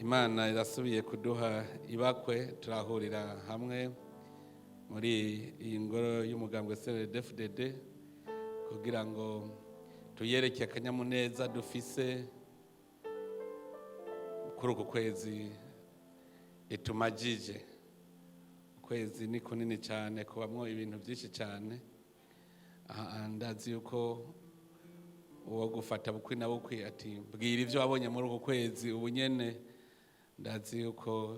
Imana irasubiye kuduha ibakwe, turahurira hamwe muri iyi ngoro y'umugambwe CNDD-FDD kugira ngo tuyereke akanyamuneza dufise kuri uku kwezi itumajije. Ukwezi ni kunini cyane, kubamwo ibintu byinshi cyane. Aha ndazi yuko uwo gufata bukwi na bukwi ati: "Bwira ibyo wabonye muri uku kwezi ubu nyene," ndazi yuko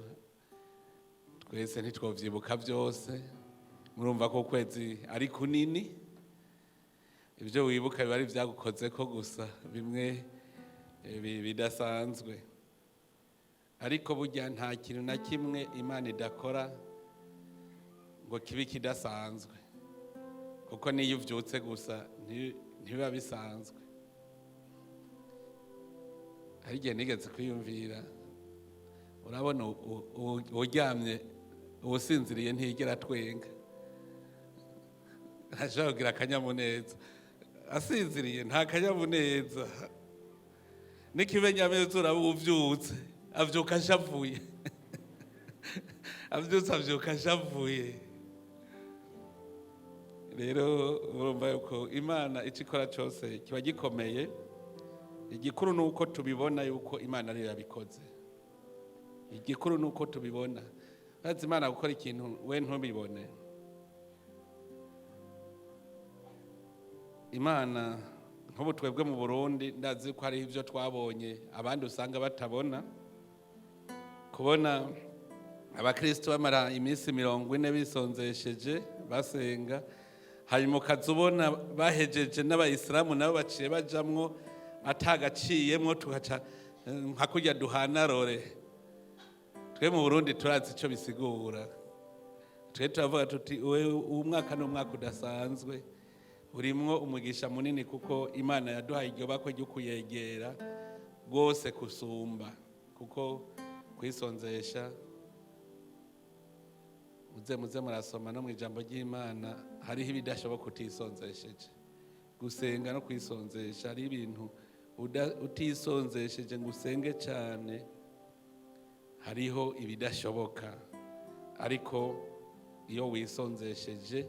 twese ntitwovyibuka byose. Murumva ko ukwezi ari kunini, ibyo wibuka biba ari ibyagukoze ko gusa, bimwe bidasanzwe. Ariko burya nta kintu na kimwe Imana idakora ngo kibe kidasanzwe, kuko niyo uvyutse gusa ntibiba bisanzwe. Hari igihe nigeze kwiyumvira, urabona uryamye, uwusinziriye ntiyigera atwenga, ntashobora kugira akanyamuneza asinziriye, nta kanyamuneza. N'ikimenyameza uraba uvyutse avyuka ashavuye, avyutse avyuka ashavuye. Rero urumva yuko Imana icyo ikora cyose kiba gikomeye. Igikuru ni uko tubibona yuko Imana ariyo yabikoze. Igikuru ni uko tubibona. Bazi Imana gukora ikintu we ntubibone. Imana nk'ubu twebwe mu Burundi, ndazi ko hariho ibyo twabonye abandi usanga batabona. Kubona abakristo bamara iminsi 40 bisonzesheje basenga, hanyuma ukaza ubona bahejeje n'abayisilamu nabo baciye bajamwo atagaciyemwo, tugaca nka kurya duhana rore. Twe mu Burundi turazi icyo bisigura. Twe turavuga tuti: "Uwu mwaka ni umwaka udasanzwe, urimwo umugisha munini, kuko Imana yaduhaye iryo bakwe ryo kuyegera rwose kusumba." Kuko kwisonzesha, muze muze murasoma no mu ijambo ry'Imana, hariho ibidashoboka utisonzesheje. Gusenga no kwisonzesha, hariho ibintu utisonzesheje ngo usenge cyane, hariho ibidashoboka. Ariko iyo wisonzesheje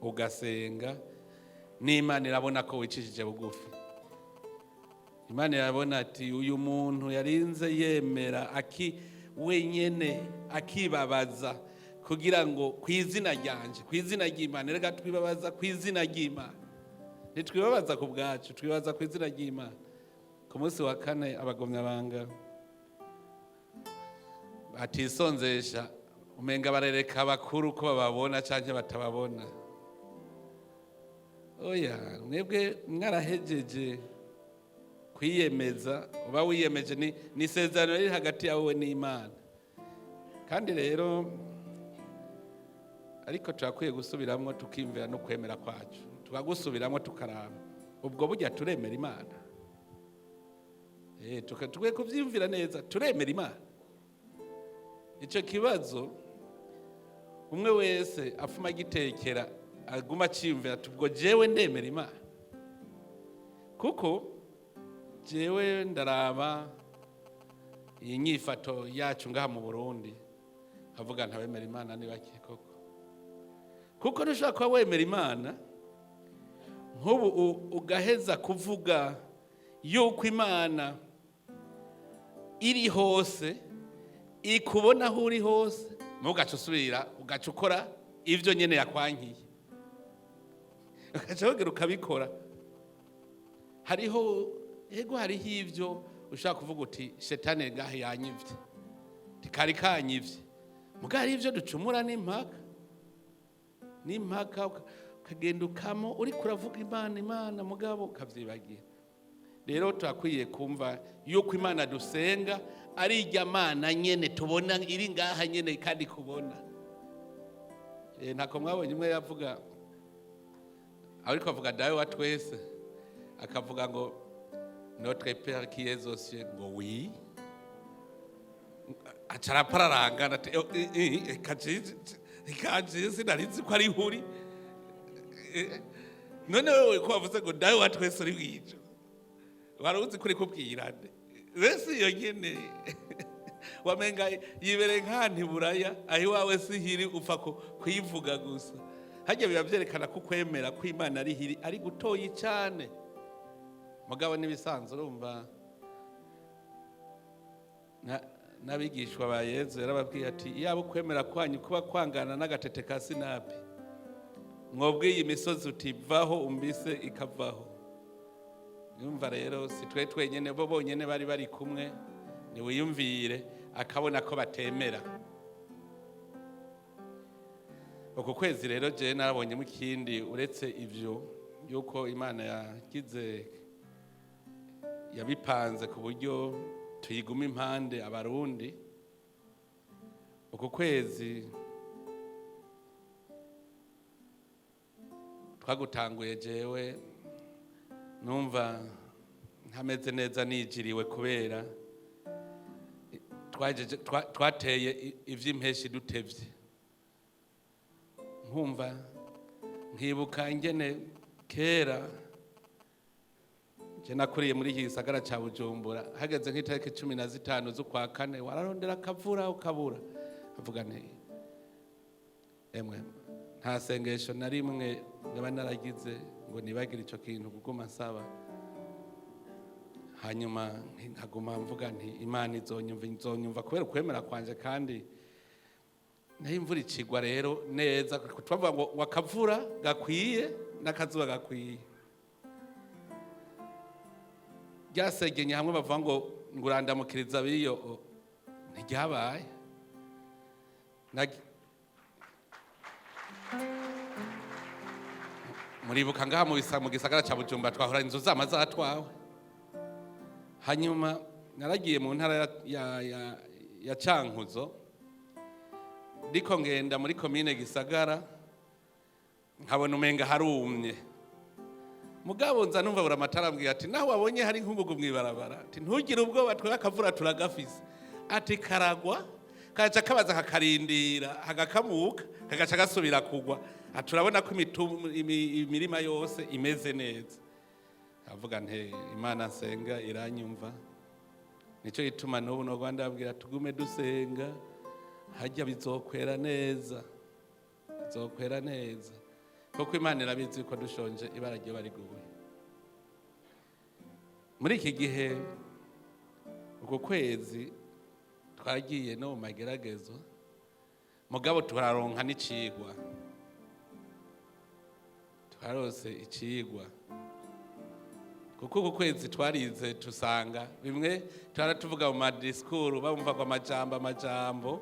ugasenga, n'Imana irabona ko wicishije bugufi. Imana irabona ati: "Uyu muntu yarinze yemera aki wenyene akibabaza kugira ngo ku izina ryanje, ku izina ry'Imana." Reka twibabaza ku izina ry'Imana, ntitwibabaza ku bwacu, twibaza ku izina ry'Imana. Ku munsi wa kane abagomyabanga batisonzesha umenga barereka abakuru ko bababona canke batababona. Oya, mwebwe mwarahejeje kwiyemeza, uba wiyemeje, ni isezerano riri hagati yawe n'Imana. Kandi rero ariko turakwiye gusubiramwo, tukiyumvira no kwemera kwacu, tukagusubiramo, tukaraba ubwo burya turemera Imana. Tukwiye kuvyiyumvira neza: turemera Imana? Ico kibazo umwe wese afuma agitekera, aguma aciyumvira ati: "Ubwo jewe ndemera Imana?" Kuko jewe ndaraba iyi nyifato yacu ngaha mu Burundi, nkavuga ntabemera Imana ni bake koko. Kuko ntushobora kuba wemera Imana nk'ubu ugaheza kuvuga yuko Imana iri hose, ikubona aho uri hose, mugaca usubira ugaca ukora ibyo nyene yakwankiye, ugaca wongera ukabikora. Hariho, ego, hariho ibyo ushobora kuvuga uti: "Shetani ngahe yanyivye, tikari kanyivye." Muga hari ibyo ducumura n'impaka n'impaka, ukagenda ukamo uriko uravuga Imana, Imana, mugabo ukavyibagira. Rero turakwiye kumva yuko Imana dusenga ari irya Mana nyene tubona iri ngaha nyene kandi kubona. Ntako mwabonye umwe yavuga, ariko avuga Dawe wa twese, akavuga ngo: "Notre Père qui es aux cieux", ngo: "Oui." Aca arapararangana ati: "Eka jewe sinari nzi ko ari huri. None wewe ko wavuze ngo Dawe wa twese uri mw'ijuru, wari uzi ko uri kubwira nde?" Bese iyo nyene Wamenga yibereye nk'ahantu i Buraya, aho iwawe si hiri, upfa kuyivuga gusa. Hajya biba byerekana ko ukwemera ko Imana ari hiri ari gutoyi cyane. Mugabo n'ibisanzwe, urumva n'abigishwa ba Yezu yarababwiye ati: "Iyaba ukwemera kwanyu kuba kwangana n'agatete ka sinapi, mwobwiye imisozi uti: 'Vaho umbise,' ikavaho." Yumva rero si twe twenyene, bo bonyene bari bari kumwe. Niwiyumvire akabona ko batemera. Uku kwezi rero jewe narabonyemo ikindi uretse ivyo yuko Imana yagize yabipanze ku buryo tuyiguma impande Abarundi. Uku kwezi twagutanguye jewe numva ntameze neza, nijiriwe kubera twateye ivy'impeshi dutevye. Nkumva nkibuka ingene kera je nakuriye muri iki gisagara ca Bujumbura, hageze nk'itariki 15 z'ukwa kane wararondera akavura ukabura. Avuga nti: "Emwe, nta sengesho na rimwe ndaba naragize ngo nibagire ico kintu kuguma nsaba." Hanyuma nkaguma mvuga nti: "Imana izonyumva, izonyumva," kubera ukwemera kwanje. Kandi naho imvura icigwa rero neza, twavuga ngo wakavura gakwiye n'akazuba gakwiye, ryasegenye hamwe bavuga ngo ngurandamukiriza biyo, ntiryabaye. Muribuka ngaha mu gisagara ca Bujumbura twahora inzu zama zatwawe. Hanyuma naragiye mu ntara ya Cankuzo, ndiko ngenda muri komine Gisagara, nkabona umenga harumye. Mugabo nza numva buramatara ambwira ati: "Naho wabonye hari inkungugu mw'ibarabara," ati, "ntugire ubwoba, twebwe akavura turagafise." Ati: "Karagwa kaca kabaza kakarindira hagakamuka, kagaca gasubira kugwa." Ati: "Urabona ko imirima yose imeze neza." Avuga nti: "Imana nsenga iranyumva." Nicyo gituma n'ubu no Rwanda babwira tugume dusenga, hajya bizokwera neza, bizokwera neza, kuko Imana irabizi ko dushonje ibara ryo bariguye. Muri iki gihe, uku kwezi twagiye no mu mageragezo, mugabo turaronka n'icigwa, twarose icigwa, kuko uku kwezi twarize tusanga bimwe tuvuga mu madisikuru, bumva ngo amajambo amajambo.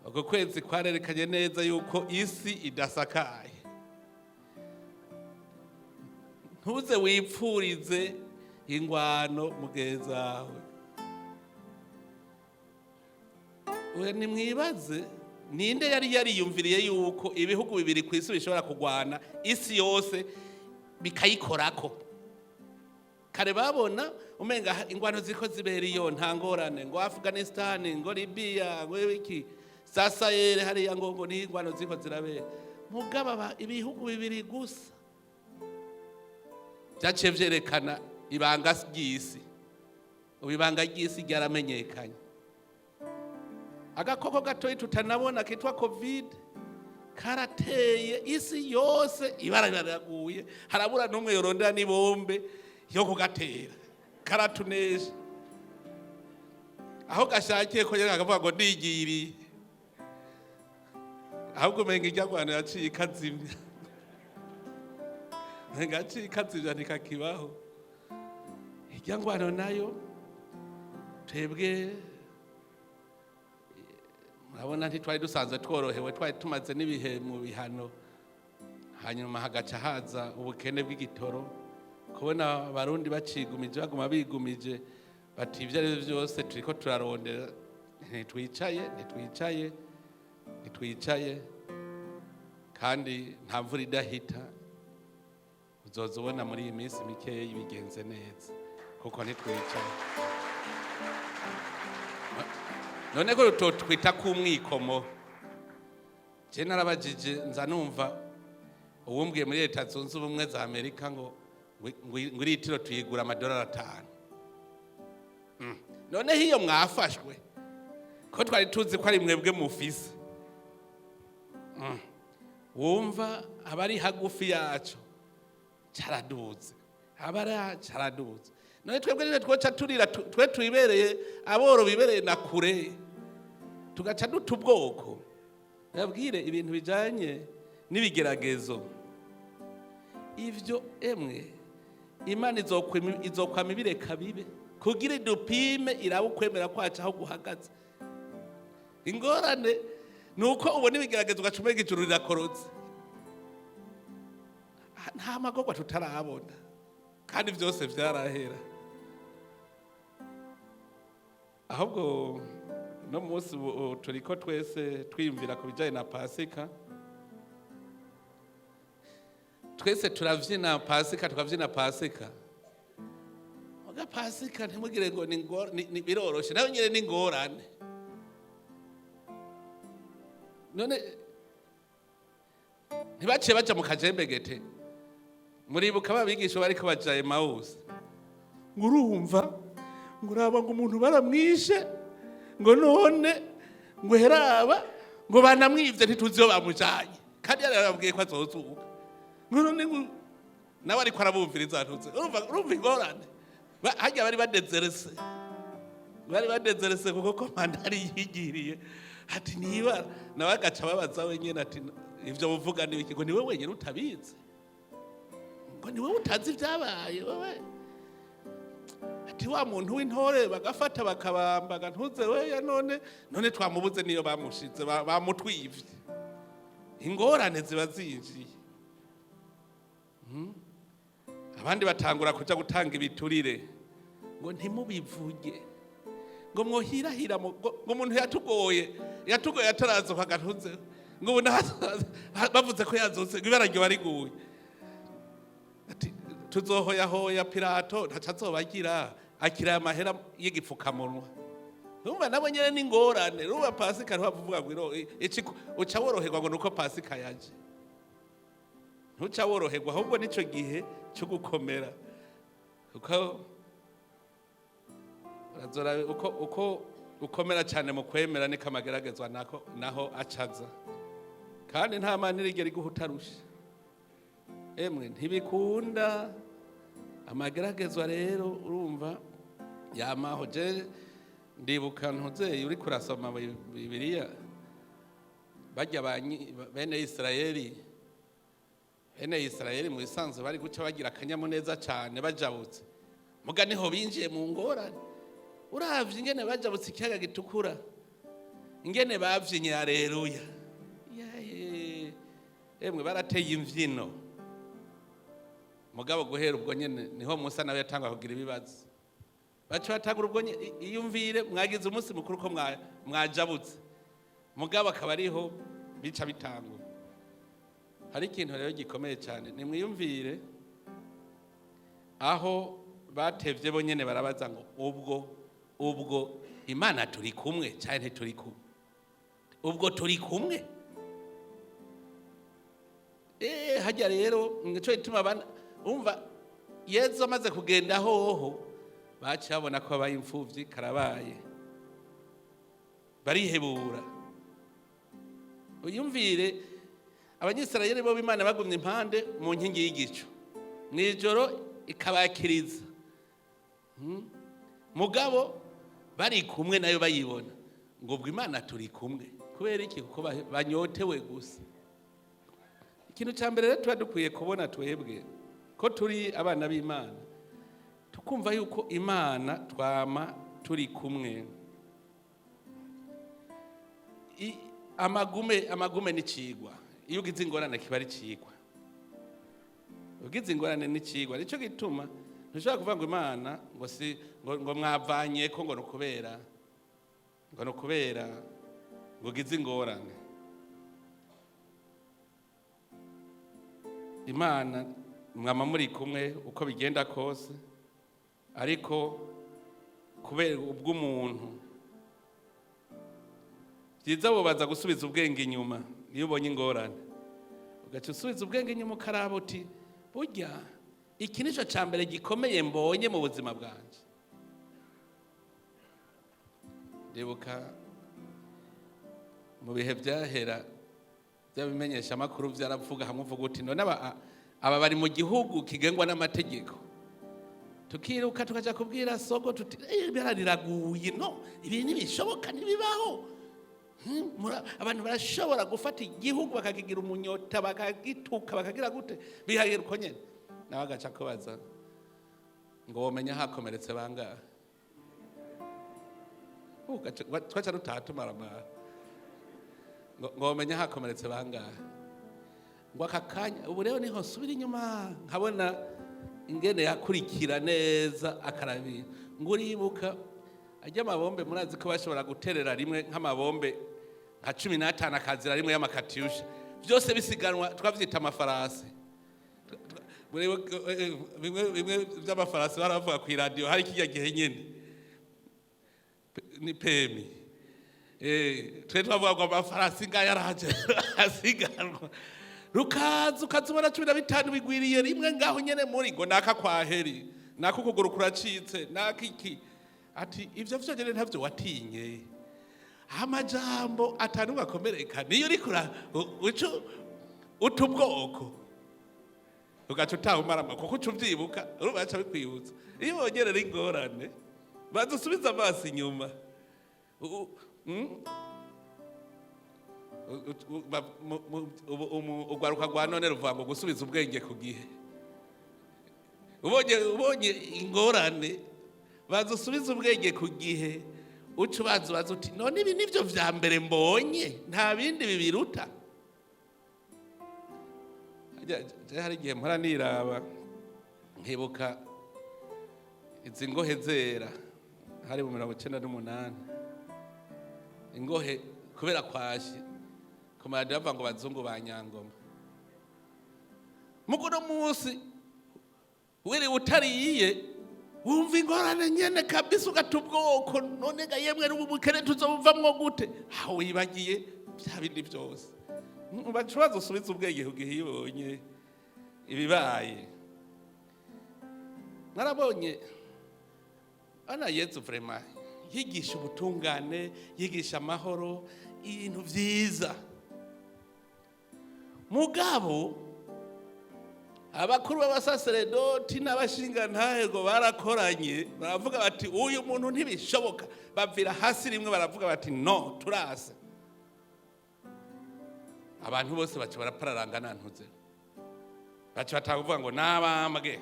Uku kwezi kwarerekanye neza yuko isi idasakaye. Ntuze wipfurize ingwano mugenzi wawe. We nimwibaze, ninde yari yariyumviriye yuko ibihugu bibiri ku isi bishobora kurwana, isi yose bikayikorako? Kare babona umenga ingwano ziko zibera iyo nta ngorane, ngo Afghanistan, ngo Libya, ngo iki Sasayere hariya, ngo ni ingwano ziko zirabera. Mugabo aba ibihugu bibiri gusa byaciye vyerekana ibanga ry'isi. Ubu ibanga ry'isi ryaramenyekanye. Agakoko gatoyi tutanabona kitwa COVID karateye isi yose, ibara riraguye, harabura n'umwe yorondera n'ibombe yo kugatera. Karatunesha aho gashakiye ko nyene, akavuga ngo ndigiriye. Ahubwo umenga irya rwanda yaciye ikazimya, umenga yaciye ikazimya, ntikakibaho irya ngwano nayo. Twebwe murabona ntitwari dusanzwe tworohewe, twari tumaze n'ibihe mu bihano, hanyuma hagaca haza ubukene bw'igitoro. Kubona Abarundi bacigumije, baguma bigumije bati: "Ibyo ari byo byose turiko turarondera, ntitwicaye, ntitwicaye, ntitwicaye." Kandi nta mvura idahita, uzoza ubona muri iyi minsi mikeyi bigenze neza, kuko ntitwicaye. None ko tutwita k'umwikomo? Je narabajije, nza numva uwumbwiye muri Leta Zunze Ubumwe za Amerika ngo iritiro tuyigura amadolari 5. Noneho iyo mwafashwe Ko twari tuzi ko ari mwebwe mufise. Wumva abari hagufi yacu caraduze, abari caraduze. None twebwe nyine twoca turira, twe twibereye aboro bibereye na kure, tugaca duta ubwoko. Nabwire ibintu bijanye n'ibigeragezo ivyo, emwe, Imana izokwama ibireka bibe kugira idupime, irabe ukwemera kwacu aho guhagaze. Ingorane ni uko ubona ibigeragezo ugaca umenga ijuru rirakorotse. Nta magorwa tutarabona, kandi byose vyarahera. Ahubwo no munsi ubu turiko twese twiyumvira ku bijanye na Pasika. Twese turavyina Pasika, tukavyina Pasika. Muga Pasika ntimugire ngo ni biroroshe, nayo nyene ni ingorane. None ntibaciye baja mu kajembegete? Muribuka babigisha bariko baja Emawusi, ngo urumva, ngo uraba, ngo umuntu baramwishe, ngo none ngo heraba, ngo banamwivye, ntituzi iyo bamujanye, kandi yari yarababwiye ko azozuka, ngo none ngo nawe ariko arabumviriza ntuze. Urumva ingorane? Harya bari badezerese, bari badezerese, kuko komanda yigiriye ati niba nawe agaca ababaza wenyine ati: "Ivyo muvuga ni ibiki?" Ngo: "Niwe wenyine utabizi?" Ngo: "Niwe utazi ibyabaye wewe?" Ati: "Wa muntu w'intore bagafata bakabambaga, ntuze weya, none twamubuze niyo bamushize, bamutwivye." Ingorane ziba zinjiye. Abandi batangura kuja gutanga ibiturire, ngo ntimubivuge, ngo mwohirahira, ngo umuntu yatugoye, yatugoye atarazuka, ntuze, ngo ubu bavuze ko yazutse, ngo ibara ryoba riguye. Ati: "Tuzohoyahoya Pilato, ntaco azobagira, akira amahera y'igipfukamunwa." Urumva nabo nyene ni ingorane. Urumva Pasika ntiwavuga ngo uca woroherwa ngo nuko Pasika yaje. Ntuca woroherwa, ahubwo nico gihe cyo gukomera, kuko urazora uko ukomera cyane mu kwemera, niko amageragezwa nako naho acaza. Kandi nta Mana irigera iguha utarusha. Emwe, ntibikunda. Amageragezwa rero, urumva yamaho. Je ndibuka ntuzeye uri kurasoma Bibiliya, bajya bene Isirayeli, bene Isirayeli mu bisanzwe bari guca bagira akanyamuneza cyane bajabutse, muga niho binjiye mu ngorane. Uravye ingene bajabutse ikiyaga Gitukura, ingene bavyinye "Aleluya", yaye, emwe, barateye imvyino. Mugabo guhera ubwo nyene niho Musa nawe yatangwa kugira ibibazo. Baca batangura ubwo nyene: "Iyumvire, mwagize umunsi mukuru ko mwajabutse." Mugabo akaba ariho bica bitangura. Hari ikintu rero gikomeye cyane, nimwiyumvire aho batevye bo nyene barabaza ngo: Ubwo Imana turi kumwe cyane, ntituri kumwe? Ubwo turi kumwe?" Hajya rero nico gituma abana, umva, Yezu amaze kugenda hoho, baciye babona ko babaye imfuvyi, karabaye, barihebura. Uyumvire Abanyisirayeli bo Imana bagumye impande mu nkingi y'igicu, mw'ijoro ikabakiriza. Mugabo bari kumwe nayo bayibona, ngo: "Ubwo Imana turi kumwe?" Kubera iki? Kuko banyotewe gusa. Ikintu cya mbere rero tuba dukwiye kubona twebwe ko turi abana b'Imana, tukumva yuko Imana twama turi kumwe. Amagume n'icigwa. Iyo ugize ingorane kiba ari icigwa, ugize ingorane n'icigwa. Nicyo gituma ntushobora kuvuga ngo Imana ngo si ngo mwavanye ko, ngo nukubera, ngo nukubera ngo ugize ingorane. Imana mwama muri kumwe uko bigenda kose, ariko kubera ubw'umuntu byiza bubaza gusubiza ubwenge inyuma. Iyo ubonye ingorane ugaca usubiza ubwenge inyuma, ukaraba uti: "Burya iki nicyo cya mbere gikomeye mbonye mu buzima bwanjye." Ndibuka Mu bihe byahera by'abimenyeshamakuru byaravuga hamwe, uvuga uti: "None aba bari mu gihugu kigengwa n'amategeko?" Tukiruka tukaja kubwira sogo tuti: "Ibara riraguye, no ibi ntibishoboka, ntibibaho." Abantu barashobora gufata igihugu bakakigira umunyota, bakagituka, bakagira gute, bihagera uko nyene. Nawe agaca kubaza ngo: "Womenya hakomeretse bangahe?" Twaca dutaha tumaramara ngo: "Womenya hakomeretse bangahe?" Ngo aka kanya ubu rero niho nsubira inyuma nkabona ingene yakurikira neza akarabira. Ngo uribuka ajya amabombe, murazi ko bashobora guterera rimwe nk'amabombe nka 15 akazira rimwe y'amakatyusha, byose bisiganwa, twavyita amafarasi. Muribuka, bimwe bimwe by'amafarasi baravuga ku iradiyo, hari kijya gihe nyene ni pemi. Twe twavuga ngo amafarasi ngaya araje asiganwa, rukaza ukazibona 15 bigwiriye rimwe ngaho nyene muri ngo naka kwaheri, naka ukuguru kuracitse, naka iki. Ati: "Ivyo vyonyene ntavyo watinye, amajambo atanu akomereka niyo uriko uca uta ubwoko, ugaca utaha umarama kuko uca uvyibuka." Urumva baca bikwibutsa iyo wongerera ingorane, banza usubize amaso inyuma. Urwaruka rwa none ruvuga ngo gusubiza ubwenge ku gihe. Ubonye ingorane, banza usubize ubwenge ku gihe, uca ubanza ubaza uti: "None ibi nivyo vya mbere mbonye, nta bindi bibiruta?" Je hari igihe mpora niraba nkibuka izi ngohe zera, hari mu 98, ingohe kubera kwashi ku maradiyo bavuga ngo bazungu ba nyangoma. Mugo uno munsi wiriwe utariye, wumva ingorane nyene kabisa, ugata ubwoko: "None ga yemwe, n'ubu bukene tuzobuvamwo gute?" Aho wibagiye bya bindi byose. Baca usubiza ubwenge ku gihe iyo ubonye ibibaye. Mwarabonye ana Yezu vraiment yigisha ubutungane, yigisha amahoro, ibintu vyiza. Mugabo abakuru b'abasaseredoti n'abashingantahe ngo barakoranye, baravuga bati: "Uyu muntu ntibishoboka." Bavira hasi rimwe, baravuga bati: "No turase." Abantu bose baca barapararanga, nantuze baca batanga kuvuga ngo nabambwe,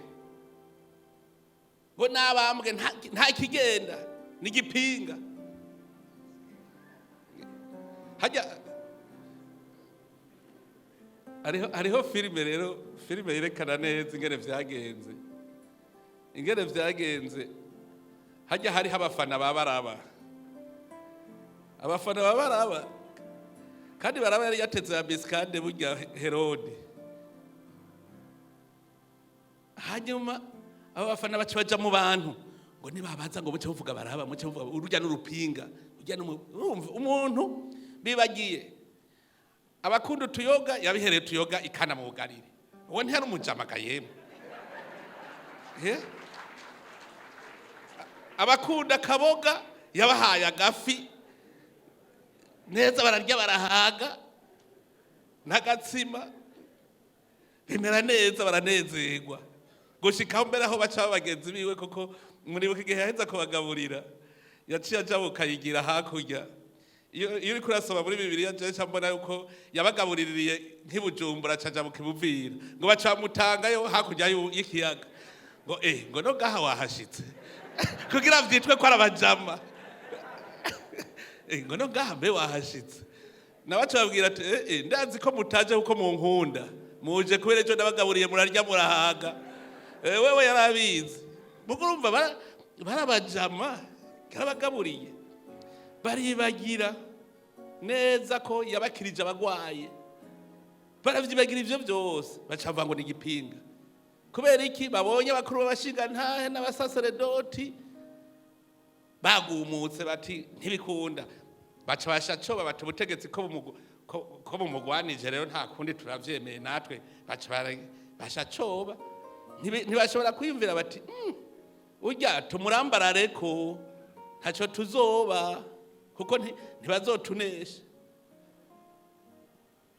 ngo nabambwe, nta kigenda n'igipinga hajya. Hariho filime rero, filime yerekana neza ingene vyagenze. Hajya hariho abafana ba Baraba, abafana ba Baraba, kandi Baraba yari yateze ya bisikade burya Herode. Hanyuma abo bafana baca baja mu bantu ngo nibabaza ngo muce muvuga Baraba, muce muvuga urujya n'urupinga urujya urumva umuntu bibagiye abakunda utuyoga, yabihereye utuyoga ikana mu bugarire. Uwo ntiyari umujamaga yemwe. Eh? Abakunda akaboga yabahaye agafi neza, bararya barahaga n'agatsima, bimera neza, baranezerwa gushikaho mbere aho baca bagenzi biwe, kuko muribuka igihe yaheza kubagaburira yaciye ajabuka yigira hakurya. Iyo uriko urasoma muri Bibiliya, jewe nca mbona yuko yabagabuririye nk'iBujumbura, aca ajabuka ibuvira, ngo baca bamutangayo hakurya y'ikiyaga, ngo ngo no ngaha wahashitse, kugira vyitwe ko ari abajama. Ngo no ngaha mbe wahashitse? Nabaca babwira ati: "Ndazi ko mutaje kuko munkunda, muje kubera ejo ndabagaburiye murarya murahaga." Wewe yarabizi. Mugo urumva barabajama yarabagaburiye, baribagira neza ko yabakirije abagwaye, baravyibagira ivyo byose, baca bavuga ngo ni igipinga. Kubera iki? Babonye abakuru b'abashingantahe n'abasaseredoti bagumutse bati: "Ntibikunda." Baca bashacoba bati: "Ubutegetsi ko bumugwanije rero, nta kundi, turavyemeye natwe." Baca bashacoba. Ntibashobora kwiyumvira bati: Urya tumurambarareko, ntaco tuzoba, kuko ntibazotunesha."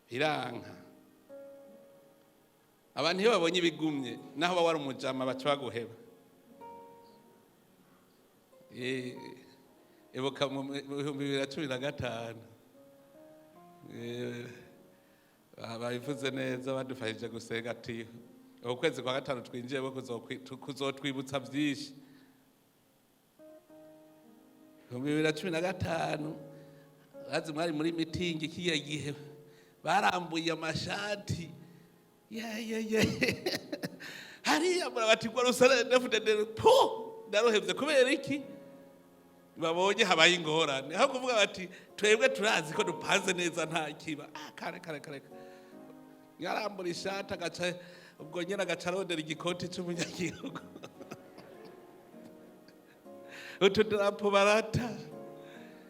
Biranka. Abantu iyo babonye ibigumye, naho baba wari umujama, baca baguheba. Ibuka mu 2015, babivuze neza, badufashije gusenga, ati uku kwezi kwa gatanu twinjiyemo kuzotwibutsa byinshi. 2015 bazi mwari muri mitingi kiriya gihe, barambuye amashati ye hariya, murabatirwa rusare po ndaruhevye. Kubera iki? Babonye habaye ingorane, aho kuvuga bati twebwe turazi ko dupanze neza, nta kiba. Ah, kare kare kare yarambura ishati, agaca ubwo nyene agaca arondera igikoti c'umunyagihugu, utudarapo barata.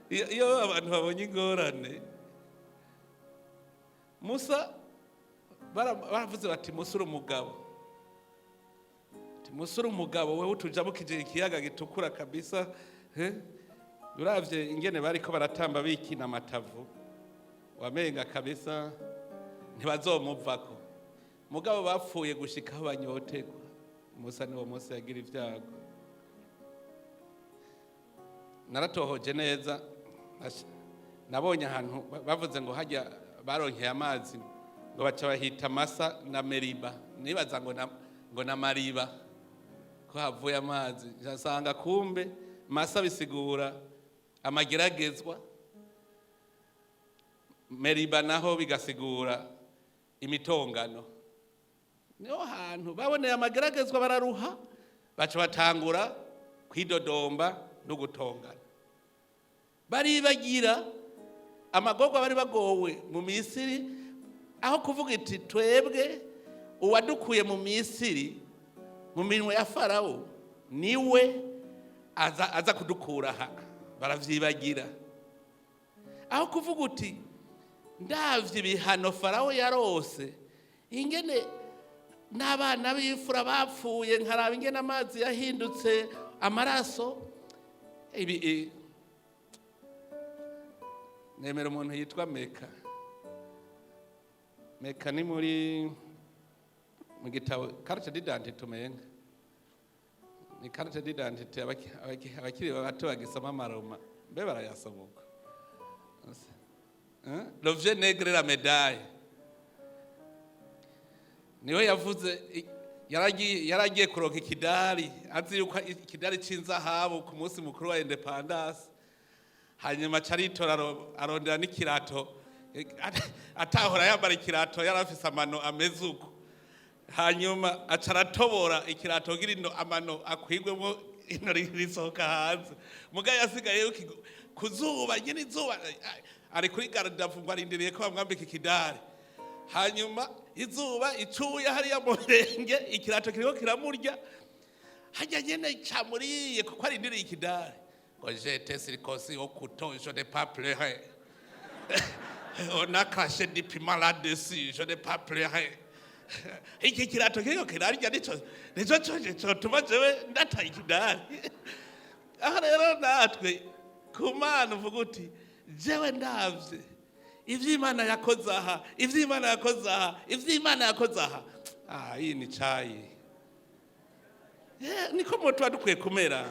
Iyo abantu babonye ingorane, Musa baravuze bati Musa uri umugabo, ati Musa uri umugabo, wewe utujabukije ikiyaga gitukura kabisa. Uravye ingene bariko baratamba bikina amatavu, wamenga kabisa ntibazomuvako. Mugabo bapfuye gushika aho banyotegwa, Musa niwo munsi yagira ibyago. Naratohoje neza, nabonye ahantu bavuze ngo hajya baronkeye amazi, ngo baca bahita Masa na Meriba. Nibaza ngo na Mariba ko havuye amazi, nsanga kumbe Masa bisigura amageragezwa, Meriba naho bigasigura imitongano. Niho hantu baboneye amageragezwa, bararuha, baca batangura kwidodomba no gutongana, baribagira amagorwa bari bagowe mu Misiri. Aho kuvuga iti twebwe uwadukuye mu Misiri mu minwe ya Farawo niwe aza kudukura aha, baravyibagira. Aho kuvuga uti ndavye ibihano Farawo yarose, ingene n'abana b'imfura bapfuye, nkaraba ingene amazi yahindutse amaraso, ibi nemera umuntu yitwa Meka. Meka ni muri mu gitabo carte d'identité, umenga ni carte d'identité. Abakiri bato bagisoma amaroma, mbe barayasoma uko? Le vieux nègre et la médaille, niwe yavuze. Yaragiye kuronka ikidari, azi yuko ikidari c'inzahabu ku munsi mukuru wa indépendance. Hanyuma aca aritora, arondera n'ikirato atahora yambara, ikirato yari afise amano ameze uko. Hanyuma aca aratobora ikirato kugira ino amano akwigwemo, ino risohoka hanze. Mugabo yasigaye ku zuba nyine, izuba, ari kuri garde-à-vous ngo arindiriye ko bamwambika ikidari. Hanyuma izuba icuya hariya mu birenge, ikirato kiriko kiramurya hajya nyene, camuriye kuko arindiriye ikidari. Ngo j'étais circoncis au couteau, je n'ai pas pleuré, on a craché du piment là-dessus, je n'ai pas pleuré. Iki kirato kiriko kirarya nico coje cotuma jewe ndata ikidari? Aho rero natwe ku Mana uvuga uti jewe ndavye ivyo Imana yakoze aha, ivyo Imana yakoze aha, ivyo Imana yakoze aha, ah, iyi ni cayi. Niko mo tuba dukwiye kumera.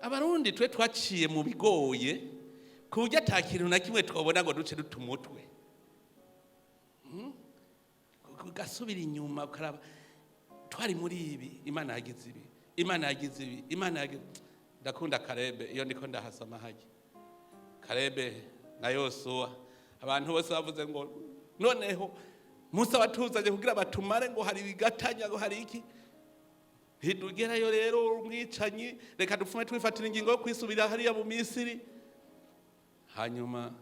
Abarundi twe twaciye mu bigoye ku buryo ata kintu na kimwe twabona ngo duce duta umutwe. Ugasubira inyuma ukaraba twari muri ibi, Imana yagize ibi, Imana yagize ibi, Imana yagize. Ndakunda Karebe iyo ndiko ndahasoma hajya Karebe na Yosuwa. Abantu bose bavuze ngo noneho Musa watuzanye kugira batumare, ngo hari ibigatanya, ngo hari iki, ntitugerayo rero, umwicanyi, reka dupfume twifatira ingingo yo kwisubira hariya mu Misiri. Hanyuma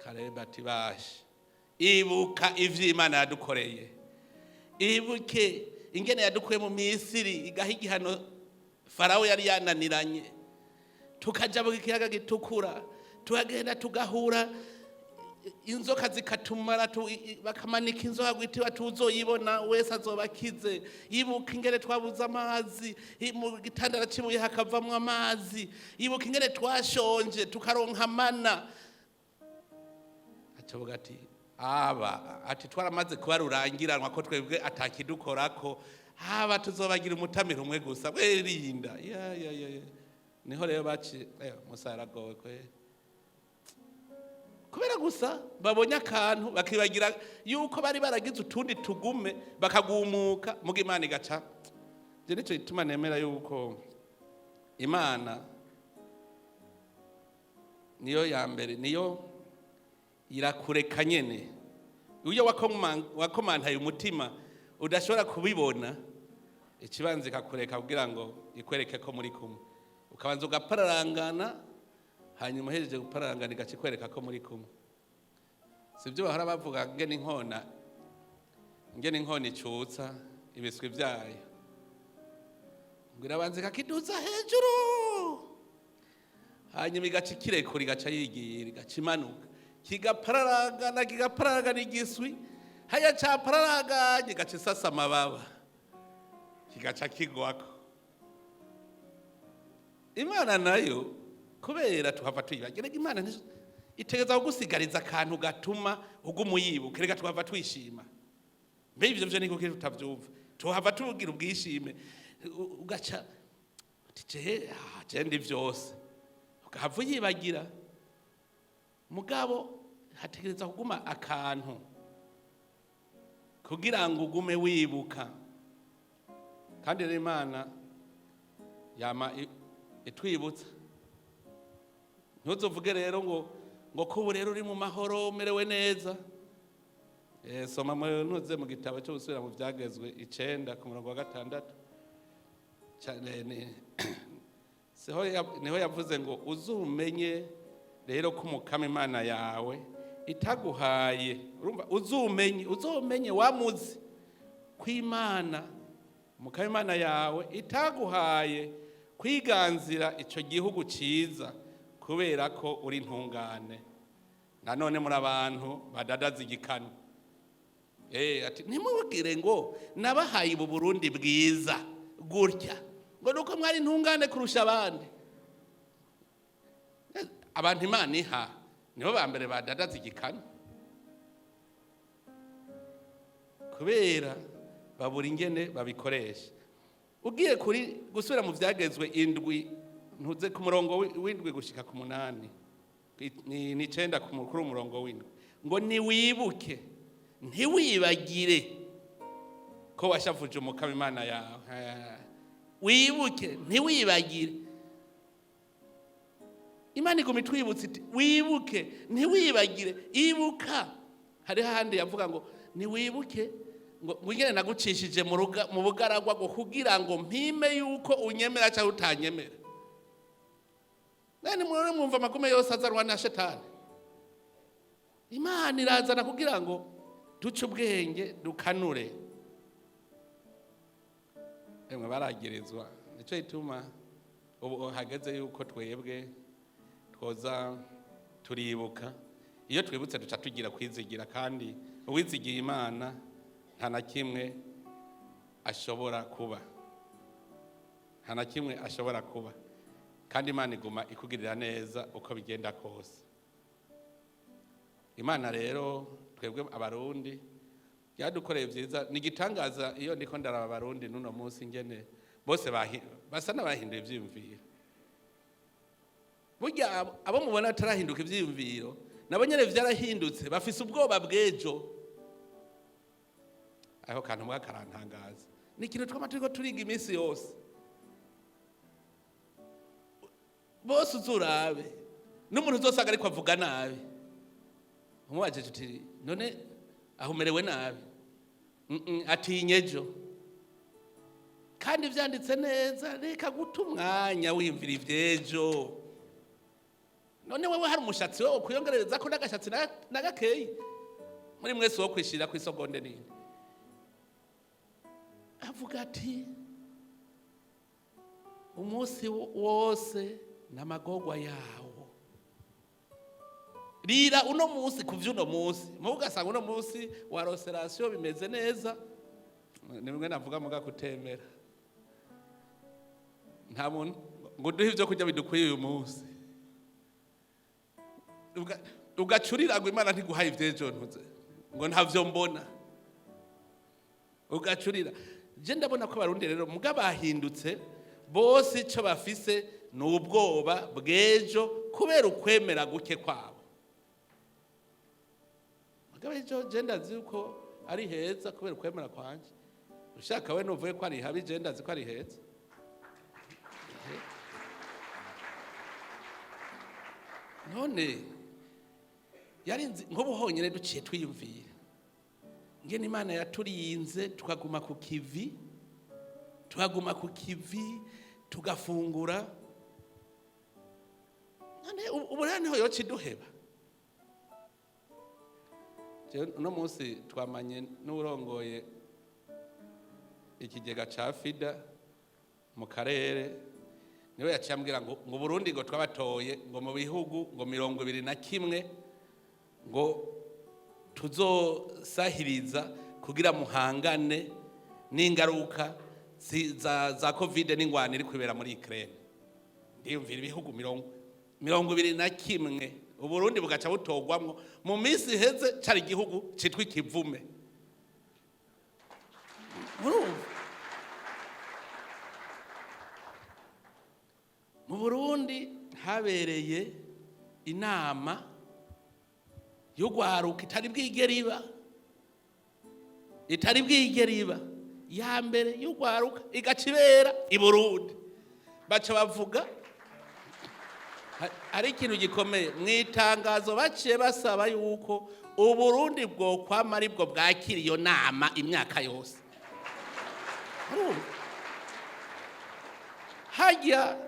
Karebe ati bashe, ibuka ivyo Imana yadukoreye, ibuke ingene yadukuye mu Misiri, igaha igihano Farawo yari yananiranye, tukaja mu kiyaga gitukura, tukagenda tugahura. Inzoka zikatumara, bakamanika inzoka gwiti batuzoyibona wese azoba akize. Ibuka ingene twabuze amazi, mu gitandara cibuye hakavamwo amazi. Ibuka ingene twashonje tukaronka mana. Acavuga ati aba, ati twaramaze kuba rurangiranwa ko twebwe atakidukorako, haba tuzobagira umutamiro umwe gusa, werinda ya ya ya ya. Niho rero baci Musa yaragowe kwe, kubera gusa babonye akantu bakibagira yuko bari baragize utundi tugume, bakagumuka muga Imana igaca. Je nico gituma nemera yuko Imana niyo ya mbere, niyo irakureka nyene. Iyo wakomantaye umutima udashobora kubibona, ikibanza ikakureka kugira ngo ikwereke ko muri kumwe. Ukabanza ugapararangana, hanyuma uhejeje gupararangana igaca ikwereka ko muri kumwe. Sibyo bahora bavuga ngene inkona icutsa ibiswi byayo, ngo irabanza ikakiduza hejuru, hanyuma igaca ikirekura, igaca yigira, igaca imanuka, kigapararangana, kigapararangana igiswi haya capararanganye, igaca isasa amababa, kigaca kigwako. Imana nayo kubera tuhava tuyibagira, Imana itegeza kugusigariza akantu gatuma uguma uyibuka. Reka tuhava twishima. Mbe ivyo vyo niko tutavyumva, tuhava tugira ubwishime. Ugaca uti je je ndi vyose, ukahava uyibagira. Mugabo hategereza kuguma akantu kugira ngo ugume wibuka. Kandi rero Imana yama itwibutsa. Ntuzovuge rero ngo ko ubu rero uri mu mahoro, umerewe neza. Soma ntuze mu gitabo cyo gusubira mu byagezwe 9 ku murongo wa 6. Cane niho yavuze ngo uzumenye rero ko Umukama Imana yawe itaguhaye. Urumva, uzumenye, uzomenye wamuzi ko Imana, Umukama Imana yawe, itaguhaye kwiganzira ico gihugu ciza kubera ko uri intungane. Nanone muri abantu badadaza igikanu. Ati ntimubwire ngo nabahaye ubu Burundi bwiza gutya ngo nuko mwari intungane kurusha abandi. Abantu Imana iha nibo ba mbere badadaza igikanu, kubera babura ingene babikoresha. Ugiye kuri gusubira mu byagezwe 7, ntuze ku murongo w'7 gushika ku 8, ni 9 kuri umurongo w'7, ngo niwibuke ntiwibagire ko washavuje Umukama Imana yawe. Wibuke ntiwibagire. Imana iguma itwibutsa iti wibuke ntiwibagire, ibuka. Hariho ahandi yavuga ngo ntiwibuke ngo ingene nagucishije mu bugaragwa, ngo kugira ngo mpime yuko unyemera cyangwa utanyemera. None mwone mwumva amagume yose azanwa na Shetani. Imana irazana kugira ngo duce ubwenge, dukanure. Emwe, baragirizwa. Nicyo gituma ubu hageze yuko twebwe twoza turibuka. Iyo twibutse duca tugira kwizigira, kandi uwizigiye Imana nta na kimwe ashobora kuba, nta na kimwe ashobora kuba. Kandi Imana iguma ikugirira neza uko bigenda kose. Imana rero twebwe Abarundi byadukoreye byiza, ni igitangaza. Iyo ndiko ndaraba Abarundi n'uno munsi ngene bose basa n'abahinduye ivyiyumviro, burya abo mubona batarahinduka ivyiyumviro nabo nyene vyarahindutse, bafise ubwoba bw'ejo. Aho kantu mbwa karantangaza, ni ikintu twama turiko turiga iminsi yose. Bose uzurabe n'umuntu uzosanga ariko avuga nabi, umubajije uti none aho umerewe nabi? Atinye ejo. Kandi vyanditse neza, reka guta umwanya wiyumvira ivy'ejo. None wewe hari umushatsi wowe kwiyongerereza ko n'agashatsi na gakeyi muri mwese wo kwishirira ku isogonde nini? Avuga ati umunsi wose n'amagorwa yawo. Rira uno munsi ku vy'uno munsi, muga ugasanga uno munsi wa roserasiyo bimeze neza. Ni bimwe navuga muga kutemera, nta muntu ngo uduhe ibyo kurya bidukwiye uyu munsi. Ugacurira ngo Imana ntiguhaye ivy'ejo, ntuze ngo ntavyo mbona, ugacurira. Je ndabona ko Abarundi rero muga bahindutse bose, ico bafise ni ubwoba bw'ejo kubera ukwemera guke kwabo. Mugabo ejo je ndazi yuko ari heza kubera ukwemera kwanje. Ushaka we nuvuye ko ari habi, je ndazi ko ari heza. None yarinze nk'ubu honyine duciye twiyumvira ngene Imana yaturinze, tukaguma ku kivi, tukaguma ku kivi, tugafungura. None ubu rero niho yoca iduheba. Jewe uno munsi twamanye n'urongoye ikigega ca FIDA mu karere, niwe yaciye ambwira ngo Burundi ngo twabatoye ngo mu bihugu ngo 21 ngo tuzosahiriza kugira muhangane n'ingaruka za Covid n'ingwano iri kwibera muri Ukraine. Ndiyumvira ibihugu 21, Uburundi bugaca butogwamwo. Mu minsi iheze cari igihugu citwa ikivume. Murumva, mu Burundi habereye inama y'ugwaruka itari bwigere iba, itari bwigere iba ya mbere y'ugwaruka, igaca ibera i Burundi. Baca bavuga ari ikintu gikomeye mu itangazo, baciye basaba yuko Uburundi bwokwama aribwo bwakira iyo nama imyaka yose. Urumva? Hajya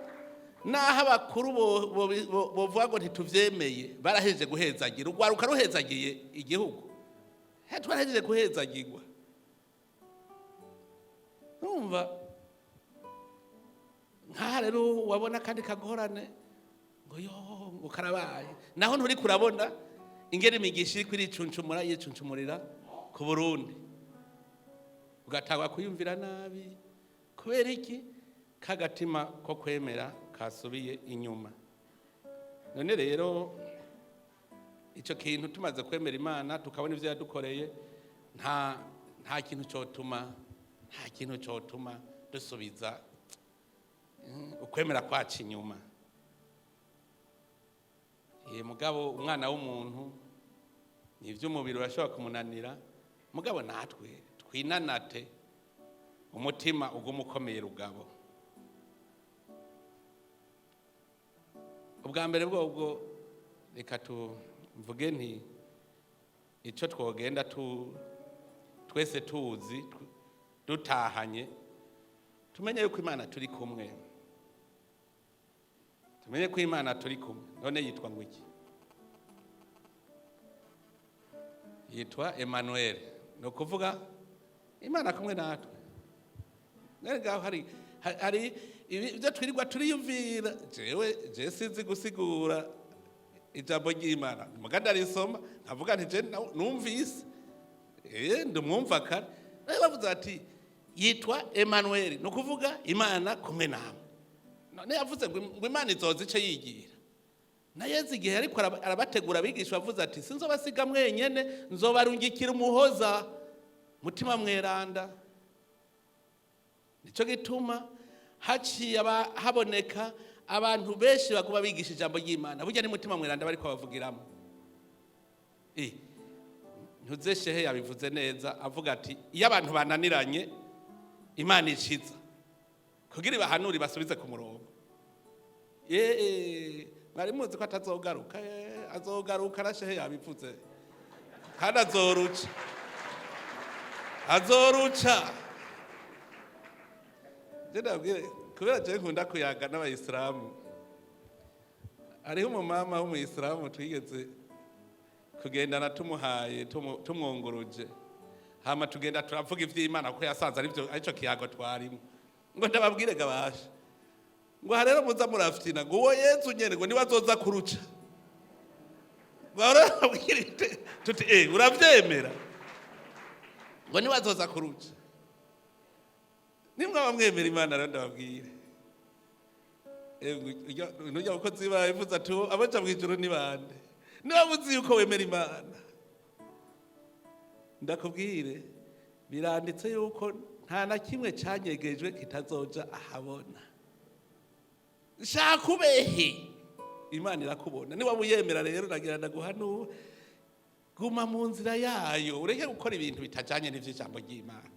naho abakuru bovuga ngo ntituvyemeye, barahejeje guhezagira urwaruka, ruhezagiye igihugu. He, twarahejeje guhezagirwa. Urumva, nkaha rero wabona kandi kagorane ngo yo ngo karabaye, naho nturi kurabona ingene imigisha iriko iricuncumura, yicuncumurira ku Burundi, ugatangwa kuyumvira nabi. Kubera iki? Kagatima ko kwemera kasubiye inyuma. None rero ico kintu, tumaze kwemera Imana, tukabona ivyo yadukoreye, nta kintu cotuma, nta kintu cotuma dusubiza ukwemera kwacu inyuma. Mugabo umwana w'umuntu ni ivy'umubiri urashobora kumunanira, mugabo natwe twinanate umutima uguma ukomeye rugabo. Ubwa mbere bwobwo reka tuvuge nti ico twogenda twese tuzi dutahanye, tumenye yuko Imana turi kumwe, tumenye ko Imana turi kumwe. None yitwa ngo iki? Yitwa Emmanuel, ni ukuvuga Imana kumwe natwe. None ngaho hari ibyo twirirwa turiyumvira. Jewe je sinzi gusigura ijambo ry'Imana, muga ndarisoma nkavuga nti je numvise, ndumwumva kare. Nawe bavuze ati yitwa Emmanuel, ni ukuvuga Imana kumwe namwe. None yavuze ngo Imana izoza ice yigira na Yezu igihe ariko arabategura abigisha, bavuze ati sinzobasiga mwenyene, nzobarungikira umuhoza, Mutima Mweranda. Nico gituma haciye haboneka abantu benshi baguma bigisha ijambo ry'Imana. Burya ni Mutima Mweranda bariko bavugiramo. Ntuze shehe yabivuze neza, avuga ati iyo abantu bananiranye Imana iciza kugira ibahanure basubize ku murongo. Mwari muzi ko atazogaruka? Azogaruka na shehe yabivuze, kandi azoruca, azoruca. Je ndabwire, kubera je nkunda kuyaga n'Abayisilamu, hariho umumama w'umuyisilamu twigeze kugendana, tumuhaye tumwunguruje, hama tugenda turavuga ivy'Imana kuko yasanze arivyo arico kiyago twarimo. Ngo ndababwire gabasha, ngo aha rero muza murafyina, ngo uwo Yezu nyene ngo niwe azoza kuruca. Barabwira tuti uravyemera ngo ntibazoza kuruca. Nimwaba mwemera Imana rero, ndababwire, nujya mukozi w'Imana ivuze ati abaja mw'ijuru ni bande? Niba uzi yuko wemera Imana, ndakubwire, biranditse yuko nta na kimwe canyegejwe kitazoja ahabona. Shaka ubehe, Imana irakubona. Niba uyemera rero, nagira ndaguhanura, guma mu nzira yayo, ureke gukora ibintu bitajanye n'ivy'ijambo ry'Imana.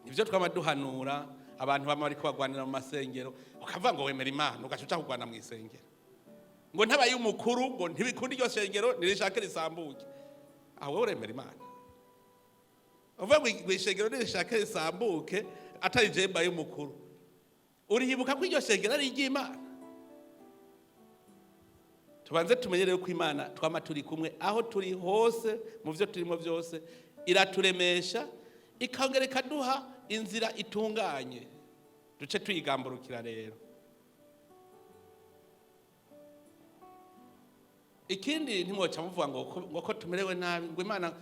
Nivyo twama duhanura abantu bama bariko bagwanira mu masengero. Ukavuga ngo wemera Imana, ugaca uja kugwana mu isengero ngo ntabaye umukuru, ngo ntibikunda iryo shengero, nirishake risambuke. Aho wowe uremera Imana? Uvuga ngo ishengero nirishake risambuke atari je mbaye umukuru, uriyibuka ko iryo shengero ari iry'Imana? Tubanze tumenye rero ko Imana twama turi kumwe aho turi hose, mu byo turimo byose, iraturemesha, ikongera ikaduha inzira itunganye, duce tuyigamburukira. Rero ikindi, ntimwoca muvuga ngo ko tumerewe nabi, ngo Imana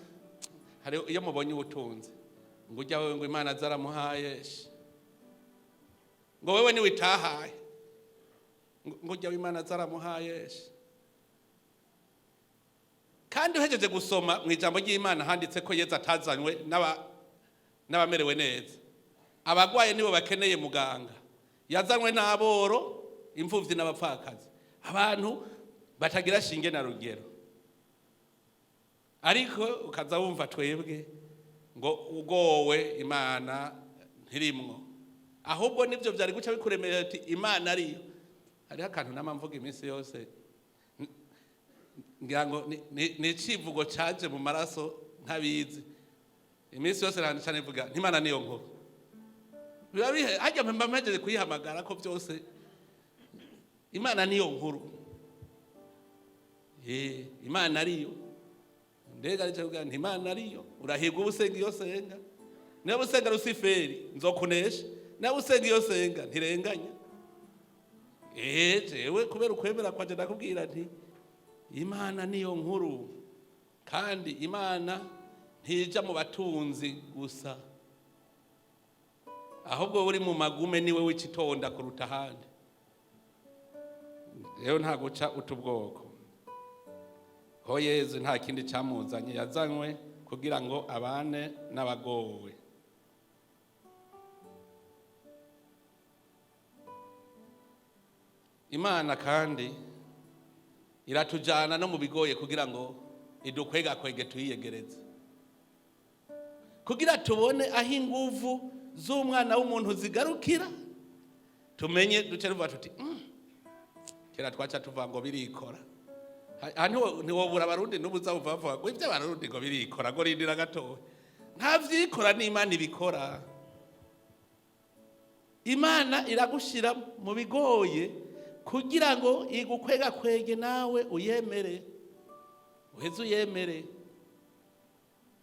hari iyo mubonye ubutunzi, ngo ujya wewe, ngo Imana zaramuhaye, ngo wewe niwe itahaye, ngo ujya Imana zaramuhaye. Kandi uhejeje gusoma mu ijambo ry'Imana, handitse ko Yezu atazanywe n'abamerewe neza, abagwaye nibo bakeneye muganga. Yazanywe n'aboro, imfuvyi n'abapfakazi, abantu batagira shinge na rugero. Ariko ukaza wumva twebwe ngo ugowe, Imana ntirimwo. Ahubwo nibyo byari guca bikuremera ati Imana ariyo. Hariho akantu nama mvuga iminsi yose, ngira ngo ni icivugo caje mu maraso ntabizi. Iminsi yose cyane mvuga ntimana niyo nkuru, biba bihe hajya mba mpejeje kuyihamagara ko byose Imana niyo nkuru. Imana ariyo ndega arico kugira nti Imana ariyo. Urahirwa uba usenga iyo senga. Niba usenga Rusiferi, nzokunesha. Niba usenga iyo senga ntirenganya. Jewe kubera ukwemera kwanje ndakubwira nti Imana niyo nkuru. Kandi Imana ntija mu batunzi gusa, ahubwo uri mu magume niwe w'ikitonda kuruta ahandi. Rero nta guca uta ubwoko ho. Yezu nta kindi camuzanye, yazanywe kugira ngo abane n'abagowe. Imana kandi iratujana no mu bigoye kugira ngo idukwegakwege, tuyiyegereze, kugira tubone aho inguvu z'umwana w'umuntu zigarukira, tumenye duce tuvuga tuti Kera twaca tuvuga ngo birikora. Aha ntiwobura Abarundi n'ubu uza bavuga ngo ibyo Abarundi ngo birikora, ngo rindira gatoya. Nta vyikora, n'Imana ibikora. Imana iragushira mu bigoye kugira ngo igukwegakwege, nawe uyemere, uheze uyemere.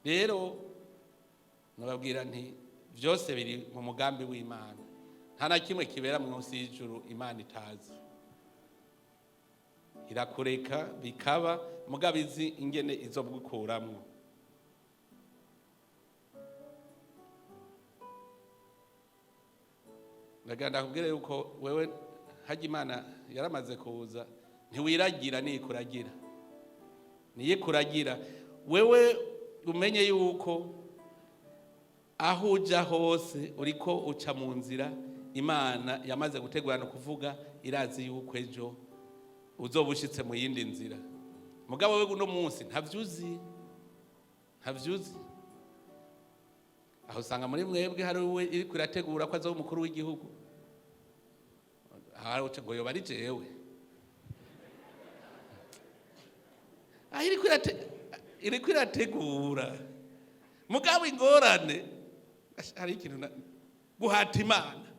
Rero nababwira nti byose biri mu mugambi w'Imana, nta na kimwe kibera munsi y'ijuru Imana itazi. Irakureka bikaba, mugabo izi ingene izo bwukuramwo. Ndagira ndakubwire yuko wewe hajya Imana yaramaze kuza, ntiwiragira, niyikuragira, niyikuragira. Wewe umenye yuko aho uja hose uriko uca mu nzira Imana yamaze gutegura, no kuvuga irazi yuko ejo uzoba ushitse mu yindi nzira. Mugabo wewe uno munsi ntavyuzi, ntavyuzi. Aho usanga muri mwebwe hari uwe iriko irategura ko azoba umukuru w'igihugu, hari uca ngo yoba ari jewe. Aho iriko irategura, mugabo ingorane hari ikintu guhata Imana,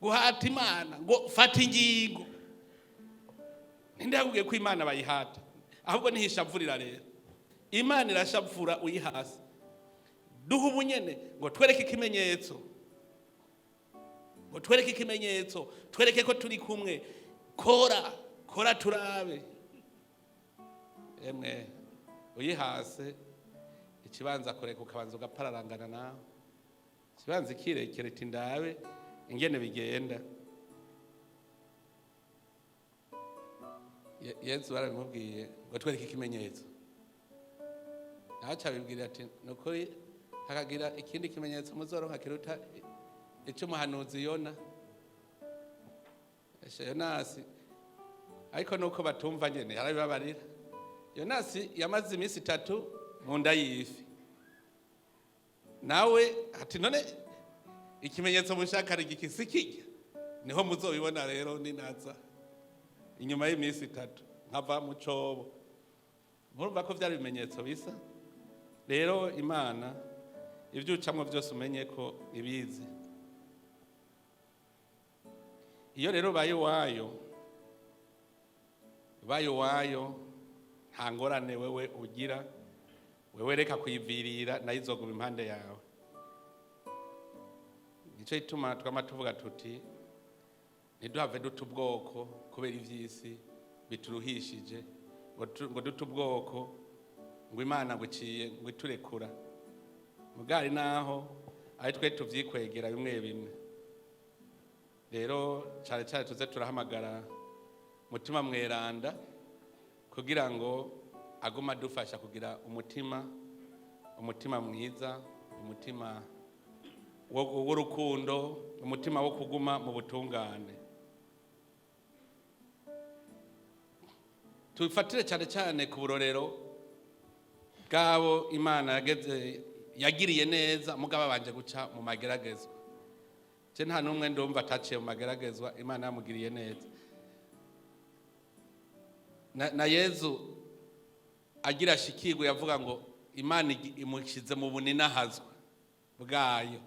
guhata Imana ngo fata ingingo. Ninde yakubwiye ko Imana bayihata? Ahubwo ntihishavurira. Rero Imana irashavura uyihasi. Duha ubunyene ngo twereke ikimenyetso, ngo twereke ikimenyetso, twereke ko turi kumwe. Kora, kora turabe. Emwe, uyihase ikibanza kureka, ukabanza ugapararangana nawe, ikibanza ikirekera iti ndabe ingene bigenda. Yezu barabimubwiye ngo twereke ikimenyetso, nawe acabibwira ati ni ukuri hakagira ikindi kimenyetso muzoronka kiruta icy'umuhanuzi Yona. Eshe Yonasi, ariko nuko batumva nyene arabibabarira. Yonasi yamaze iminsi 3 mu nda y'ifi, nawe ati none ikimenyetso mushaka ari igiki? Si kirya niho muzobibona rero ninaza inyuma y'iminsi 3 nkava mu cobo. Murumva ko byari ibimenyetso bisa. Rero Imana ibyo ucamwo byose umenye ko ibizi. Iyo rero ubaye uwayo, ubaye uwayo, nta ngorane wewe ugira. Wewe reka kuyivirira, nayo izoguma impande yawe. Nicyo gituma twama tuvuga tuti ntiduhave duta ubwoko kubera ivy'isi bituruhishije, ngo dute ubwoko ngo Imana ngo iciye ngo iturekura mugari, naho ari twe tuvyikwegera bimwe bimwe. Rero cyane cyane tuze turahamagara Mutima Mweranda kugira ngo agume adufasha kugira umutima mwiza, umutima w'urukundo, umutima wo kuguma mu butungane. Tufatire cyane cyane ku burorero bw'abo Imana yagiriye neza, mugabo babanje guca mu mageragezwa. Je nta n'umwe ndumva ataciye mu mageragezwa Imana yamugiriye neza. Na Yezu agira ashikirwe yavuga ngo Imana imushize mu buninahazwa bwayo,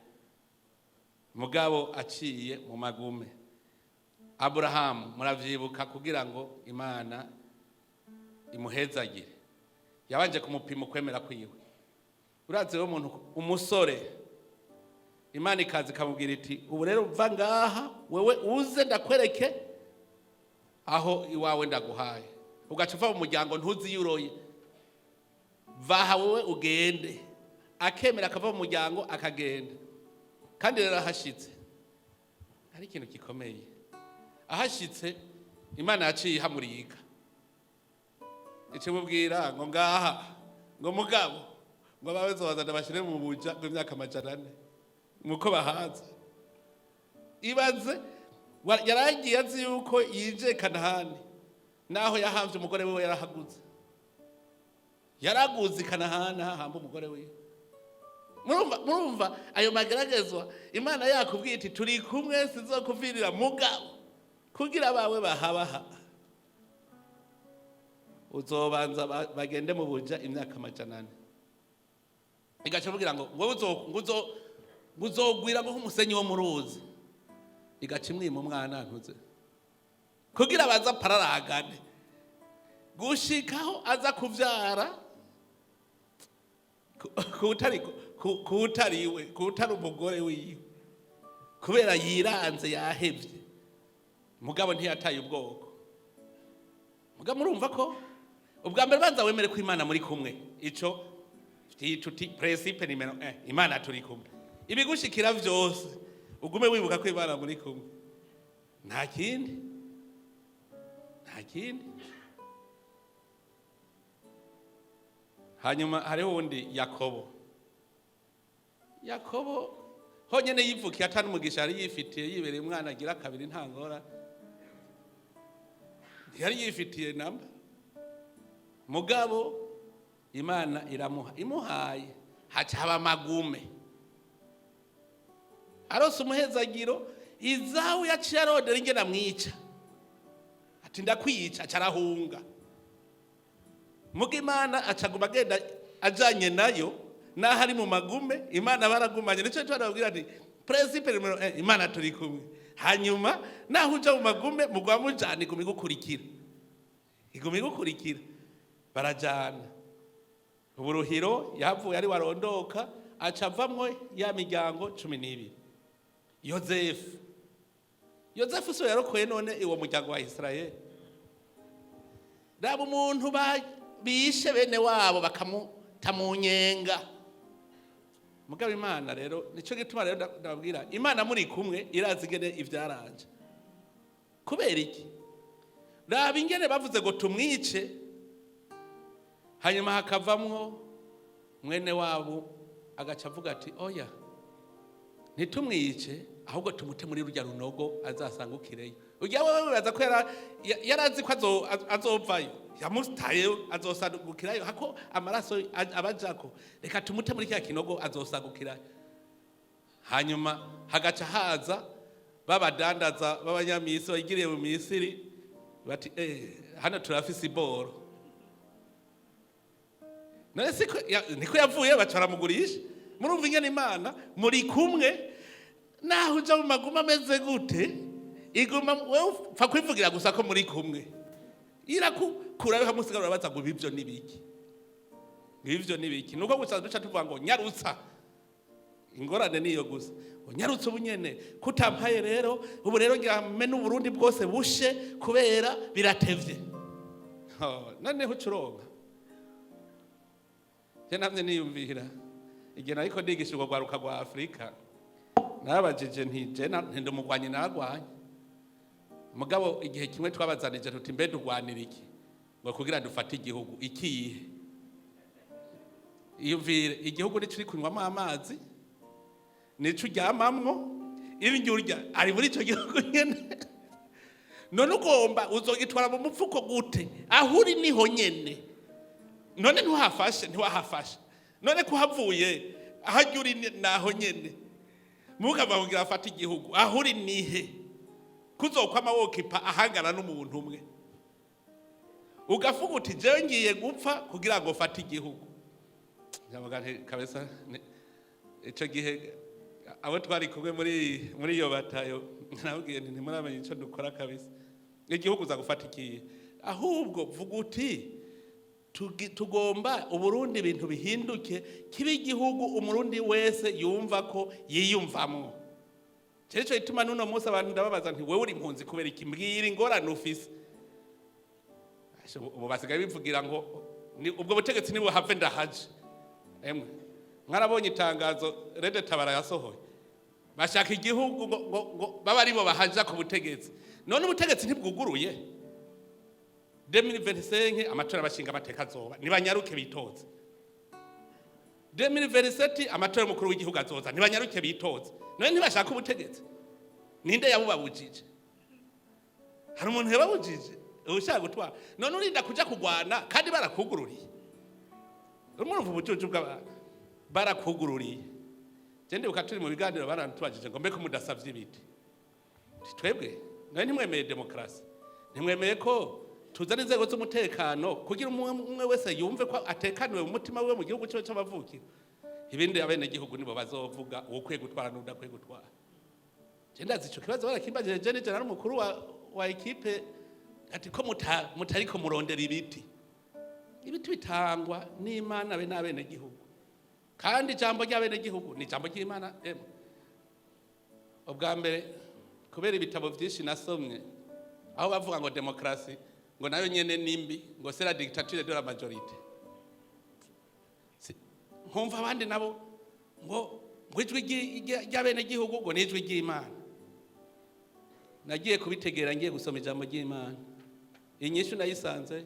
mugabo aciye mu magume. Aburahamu muravyibuka, kugira ngo Imana imuhezagire yabanje kumupima ukwemera kwiwe. Urazi rero umuntu umusore, Imana ikaza ikamubwira iti ubu rero uva ngaha wewe uze ndakwereke aho iwawe ndaguhaye, ugaca uva mu muryango ntuzi iyo uroye, vaha wowe ugende. Akemera akava mu muryango akagenda. Kandi rero ahashitse hari ikintu gikomeye. Ahashitse Imana yaciye ihamurika, ikimubwira ngo ngaha ngo mugabo ngo abawe bazana bashire mu buja bw'imyaka 400 muko bahaza. Ibaze, yaragiye azi yuko yinjiye Kanahani, naho yahamvye umugore wiwe yarahaguze, yaraguze i Kanahani hahamba umugore wiwe. Murumva ayo mageragezwa, Imana yakubwiye iti turi kumwe sizokuvirira, mugabo kugira abawe bahabaha uzobanza bagende mu buja imyaka 400. Igaca imubwira ngo wowe ngo uzogwira ngo nk'umusenyi wo mu ruzi. Igaca imwima umwana ntuze kugira baza pararagane gushikaho aza kuvyara kutari kutari umugore wiwe, kubera yiranze yahevye. Mugabo ntiyataye ubwoko. Mugabo murumva ko ubwa mbere banza wemere ko Imana muri kumwe. Ico tuti principe numéro 1, Imana turi kumwe. Ibigushikira vyose ugume wibuka ko Imana muri kumwe, nta kindi, nta kindi. Hanyuma hariho uwundi Yakobo. Yakobo honyene yivukiye atari umugisha yari yifitiye, yibereye umwana agira kabiri, nta ngora yari yifitiye namba. Mugabo Imana iramuha, imuhaye haca haba amagume. Arose umuhezagiro, Izawu yaciye arondera ingene amwica, ati ndakwica, aca arahunga. Muga Imana acaguma agenda ajanye nayo, naho ari mu magume Imana baragumanye. Nico gituma nababwira nti principe numéro 1, Imana turi kumwe. Hanyuma naho uja mu magume mugwa mujana, iguma igukurikira, iguma igukurikira, barajana. Uburuhiro yahavuye ari warondoka, aca avamwo ya miryango 12. Yozefu so yarokoye none uwo muryango wa Israeli. Raba umuntu Bishe bene wabo, bakamuta mu nyenga. Mugabo Imana rero, nicyo gituma rero ndababwira, Imana muri kumwe irazi ingene ivyaranje. Kubera iki? Raba ingene bavuze ngo tumwice, hanyuma hakavamwo mwene wabo agaca avuga ati: "Oya, ntitumwice, ahubwo tumute muri rurya runogo azasangukireyo." Ujya wewe wibaza ko yarazi ko azovayo? Yamutaye, azosangukirayo hako amaraso abajako. Reka tumute muri kya kinogo, azosangukirayo. Hanyuma hagaca haza babadandaza b'abanyamisi bagiriye mu Misiri, bati: "Hano turafise iboro." None siko niko yavuye, baca baramugurisha. Murumva ingene Imana muri kumwe, naho uja mu maguma ameze gute, iguma. Wewe upfa kwivugira gusa ko muri kumwe, irakukurayo hamusigara. Urabaza ngo ibivyo nibiki? Ibivyo nibiki? Nuko gusa duca tuvuga ngo nyarutsa. Ingorane niyo gusa, ngo nyarutse ubu nyene kutampaye. Rero ubu rero ngira mbe n'Uburundi bwose bushe kubera biratevye. Oh, noneho ucuronka. Je namye niyumvira, igihe nariko ndigisha urwo rwaruka rwa Afurika, narabajije nti: "Je ndi umugwanyi, naragwanye." Mugabo igihe kimwe twabazanije tuti: "Mbe durwanira iki?" Ngo kugira dufate igihugu. Ikihe? Iyumvire, igihugu nico uri kunywamo amazi, nico uryamamwo, ibyo urya ari muri ico gihugu nyene. None ugomba uzogitwara mu mufuko gute? Aho uri niho nyene. None ntuhafashe? Ntiwahafashe. None kuhavuye, ahajya uri naho nyene. Mukava kugira afate igihugu, aho uri nihe kuzokwama wokipa ahangana n'umuntu umwe, ugavuga uti: "Jewe ngiye gupfa kugira ngo fate igihugu"? Ndavuga nti kabisa ico gihe abo twari kumwe muri iyo batayo, nabwiye nti: "Ntimuramenya ico dukora kabisa. Igihugu uza gufata ikihe? Ahubwo vuga uti: tugomba Uburundi ibintu bihinduke, kibe igihugu Umurundi wese yumva ko yiyumvamwo." Cyo gituma n'uno munsi abantu ndababaza nti: "Wewe uri impunzi kubera iki? Mbwira ingorane ufise." Asha, ubu basigaye bivugira ngo ubwo butegetsi nibuhave ndahaje. Emwe, mwarabonye itangazo RED Tabara yasohoye, bashaka igihugu ngo babe aribo bahaja ku butegetsi. None ubutegetsi ntibwuguruye? 2025 amatora y'abashinga amateka azoba, nibanyaruke bitoze. 2027 amatora y'umukuru w'igihugu azoza, nibanyaruke bitoze. None ntibashaka ubutegetsi? Ninde yabubabujije? Hari umuntu yababujije ushaka gutwara? None urinda kuja kugwana kandi barakugururiye? Urumva ubucucu bw'abantu? Barakugururiye. Je ndibuka turi mu biganiro, baratubajije ngo: "Mbeko mudasavye ibiti?" Twebwe none ntimwemeye demokarasi? Ntimwemeye ko tuzana inzego z'umutekano kugira umwe umwe wese yumve ko atekaniwe mu mutima wiwe mu gihugu cyiwe c'amavukiro? Ibindi abenegihugu nibo bazovuga uwukwiye gutwara n'udakwiye gutwara. Je ndazi ico kibazo barakimbajije. Je nije nari umukuru wa équipe, ati ko mutariko murondera ibiti. Ibiti bitangwa n'Imana be n'abenegihugu, kandi ijambo ry'abenegihugu ni ijambo ry'Imana. Emwe, ubwa mbere, kubera ibitabo byinshi nasomye aho bavuga ngo demokarasi ngo nayo nyene nimbi, ngo c'est la dictature de la majorité. Nkumva abandi nabo ngo ijwi ry'abenegihugu ngo ni ijwi ry'Imana. Nagiye kubitegera ngiye gusoma ijambo ry'Imana. Inyishu nayisanze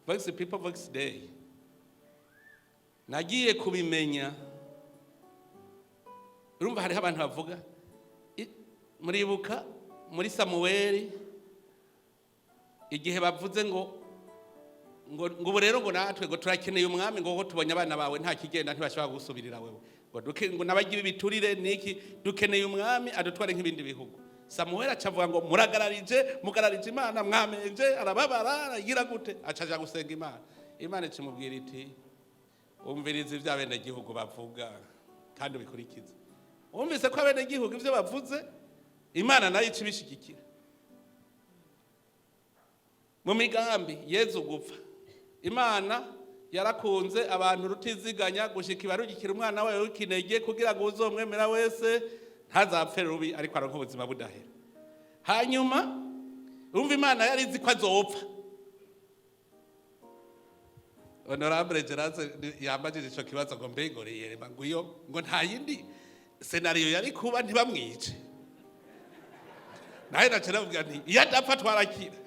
Vox People Vox Dei. Nagiye kubimenya. Urumva hariho abantu bavuga, muribuka muri Samuweli igihe bavuze ngo ubu rero ngo natwe ngo turakeneye umwami, ngo kuko tubonye abana bawe nta kigenda, ntibashobora gusubirira wewe, ngo duke, ngo n'abagira ibiturire niki, dukeneye umwami adutware nk'ibindi bihugu. Samuweli aca avuga ngo: "Muragararije, mugararije Imana, mwamenje." Arababara, aragira gute, aca aja gusenga Imana. Imana icimubwira iti: "Umviriza ibyo abenegihugu bavuga kandi ubikurikize." Wumvise ko abenegihugu ibyo bavuze, Imana nayo ica ibishigikira. Mu migambi Yezu gupfa, Imana yarakunze abantu rutiziganya gushika ibarugikira umwana wayo w'ikinege, kugira ngo uzomwemera wese ntazapfe rubi, ariko aronke ubuzima budahera. Hanyuma urumva, Imana yari izi ko azopfa. Honorable Gerase yambajije ico kibazo ngo mbego reyerema ngo iyo ngo nta yindi scénario yari kuba ntibamwice. Nawe naca navuga nti iyo adapfa twarakira.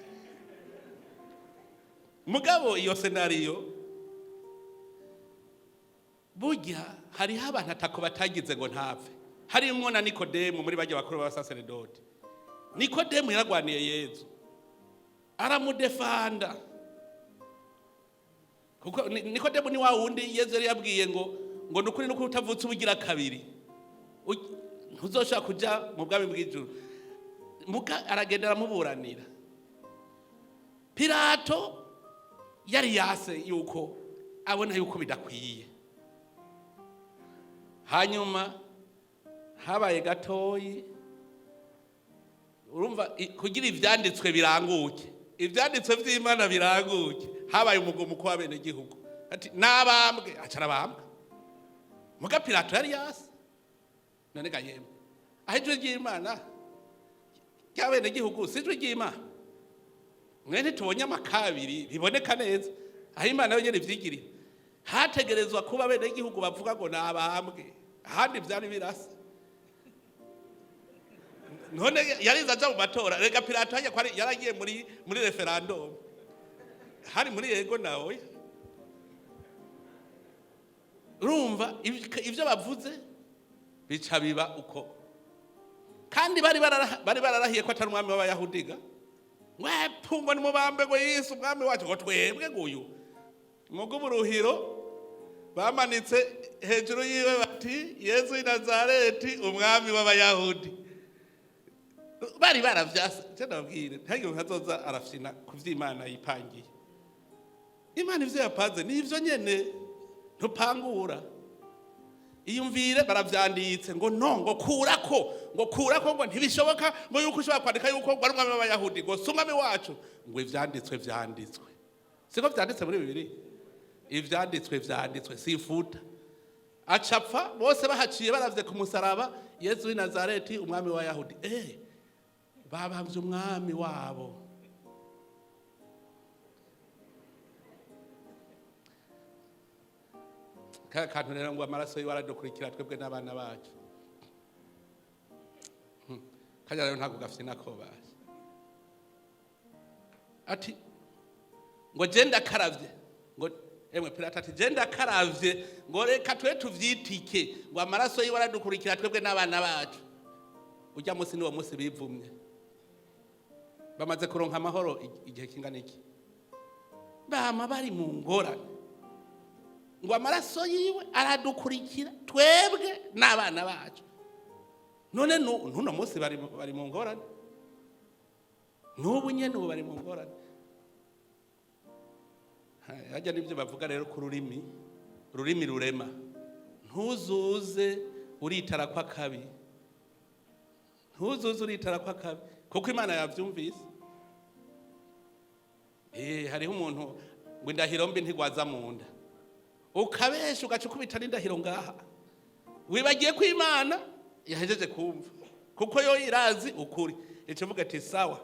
Mugabo iyo scénario, burya hariho abantu atako batagize ngo ntapfe, harimwo na Nikodemu muri bajya bakuru b'abasaseredoti. Nikodemu yaragwaniye Yezu, aramudefanda, kuko Nikodemu ni wa wundi Yezu yari yabwiye ngo nukuri nukuri utavutse ubugira kabiri ntuzoshobora kuja mu bwami bw'ijuru. Muga aragenda aramuburanira. Pilato yari yase yuko abona yuko bidakwiye. Hanyuma habaye gatoyi, urumva, kugira ivyanditswe biranguke, ivyanditswe vy'Imana biranguke, habaye umugumuko w'abenegihugu, ati nabambwe, aca arabambwa. Muga Pilato yari yase. None ga yemwe, aho ijwi ry'Imana ry'abenegihugu si ijwi ry'Imana? Mwe ntitubonye amakabiri biboneka neza aho Imana yonyene ivyigirira? Hategerezwa kuba abenegihugu bavuga ngo nabambwe, ahandi vyari birasa. None yarize aja mu matora. Rega Pilato hajya ko yaragiye muri référendum, hari muri yego nawe. Urumva ivyo bavuze bica biba uko, kandi bari bararahiye ko atari umwami w'Abayahudiga. Mwepfu, ngo nimubambe, ngo Yesu umwami wacu, ngo twebwe nguyu mugo uburuhiro bamanitse hejuru yiwe bati: "Yesu w'i Nazareti, umwami w'Abayahudi." Bari baravyase. Cyo ndababwire, ntihagire umuntu azoza arafyina ku vy'Imana yipangiye. Imana ivyo yapanze ni ivyo nyene, ntupangura. Iyumvire, baravyanditse ngo no, ngo kurako, ngo kurako, ngo ntibishoboka, ngo yuko ushobora kwandika yuko ngo ari umwami w'Abayahudi, ngo si umwami wacu, ngo ivyanditswe vyanditswe. Siko vyanditse muri Bibiri? Ivyanditswe vyanditswe, sifuta. Acapfa, bose bahaciye baravye ku musaraba: "Yesu w'i Nazareti, umwami w'Abayahudi." Babamvye umwami wabo. Ka kantu rero ngo amaraso yiwe aradukurikira twebwe n'abana bacu. Kajya rero ntabwo gafite nako baje ati ngo je ndakaravye, ngo emwe Pilato ati je ndakaravye, ngo reka twe tuvyitike, ngo amaraso yiwe aradukurikira twebwe n'abana bacu. Ujya munsi niwo munsi bivumye. Bamaze kuronka amahoro igihe kingana iki? Bama bari mu ngorane. Ngo amaraso yiwe aradukurikira twebwe n'abana bacu. None ntuno munsi bari mu ngorane, n'ubu nyene ubu bari mu ngorane. Hajya n'ibyo bavuga rero ku rurimi, ururimi rurema. Ntuzuze uritara kwa kabi, ntuzuze uritara kwa kabi, kuko Imana yavyumvise. Hariho umuntu ngo indahiro mbi ntigwaza mu nda. Ukabesha, ugaca ukubita n'indahiro ngaha, wibagiye ko Imana yahejeje kumva, kuko yo irazi ukuri. Ico ivuga ati: "Sawa,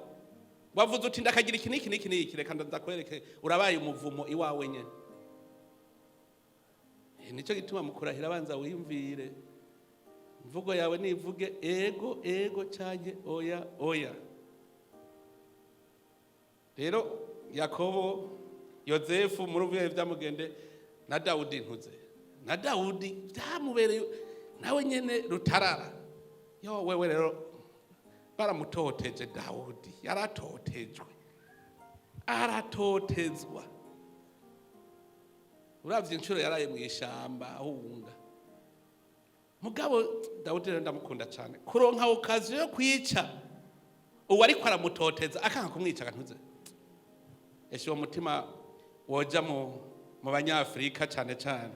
wavuze uti ndakagira iki n'iki n'iki n'iki, reka ndakwereke." Urabaye umuvumo iwawe nyene. Nico gituma mu kurahira abanza wiyumvire imvugo yawe, nivuge ego ego canke oya oya. Rero Yakobo, Yozefu muri ubuye byamugende na Dawudi, ntuze na Dawudi byamubereye nawe nyene rutarara. Yo wewe rero baramutoteje. Dawudi yaratotejwe, aratotezwa. Uravye inshuro yaraye mu ishamba ahunga. Mugabo Dawudi rero ndamukunda cyane, kuronka occasion yo kwica uwo ariko aramutoteza, akanga kumwica. Akantuze ese uwo mutima woja mu Banyafurika cyane cyane?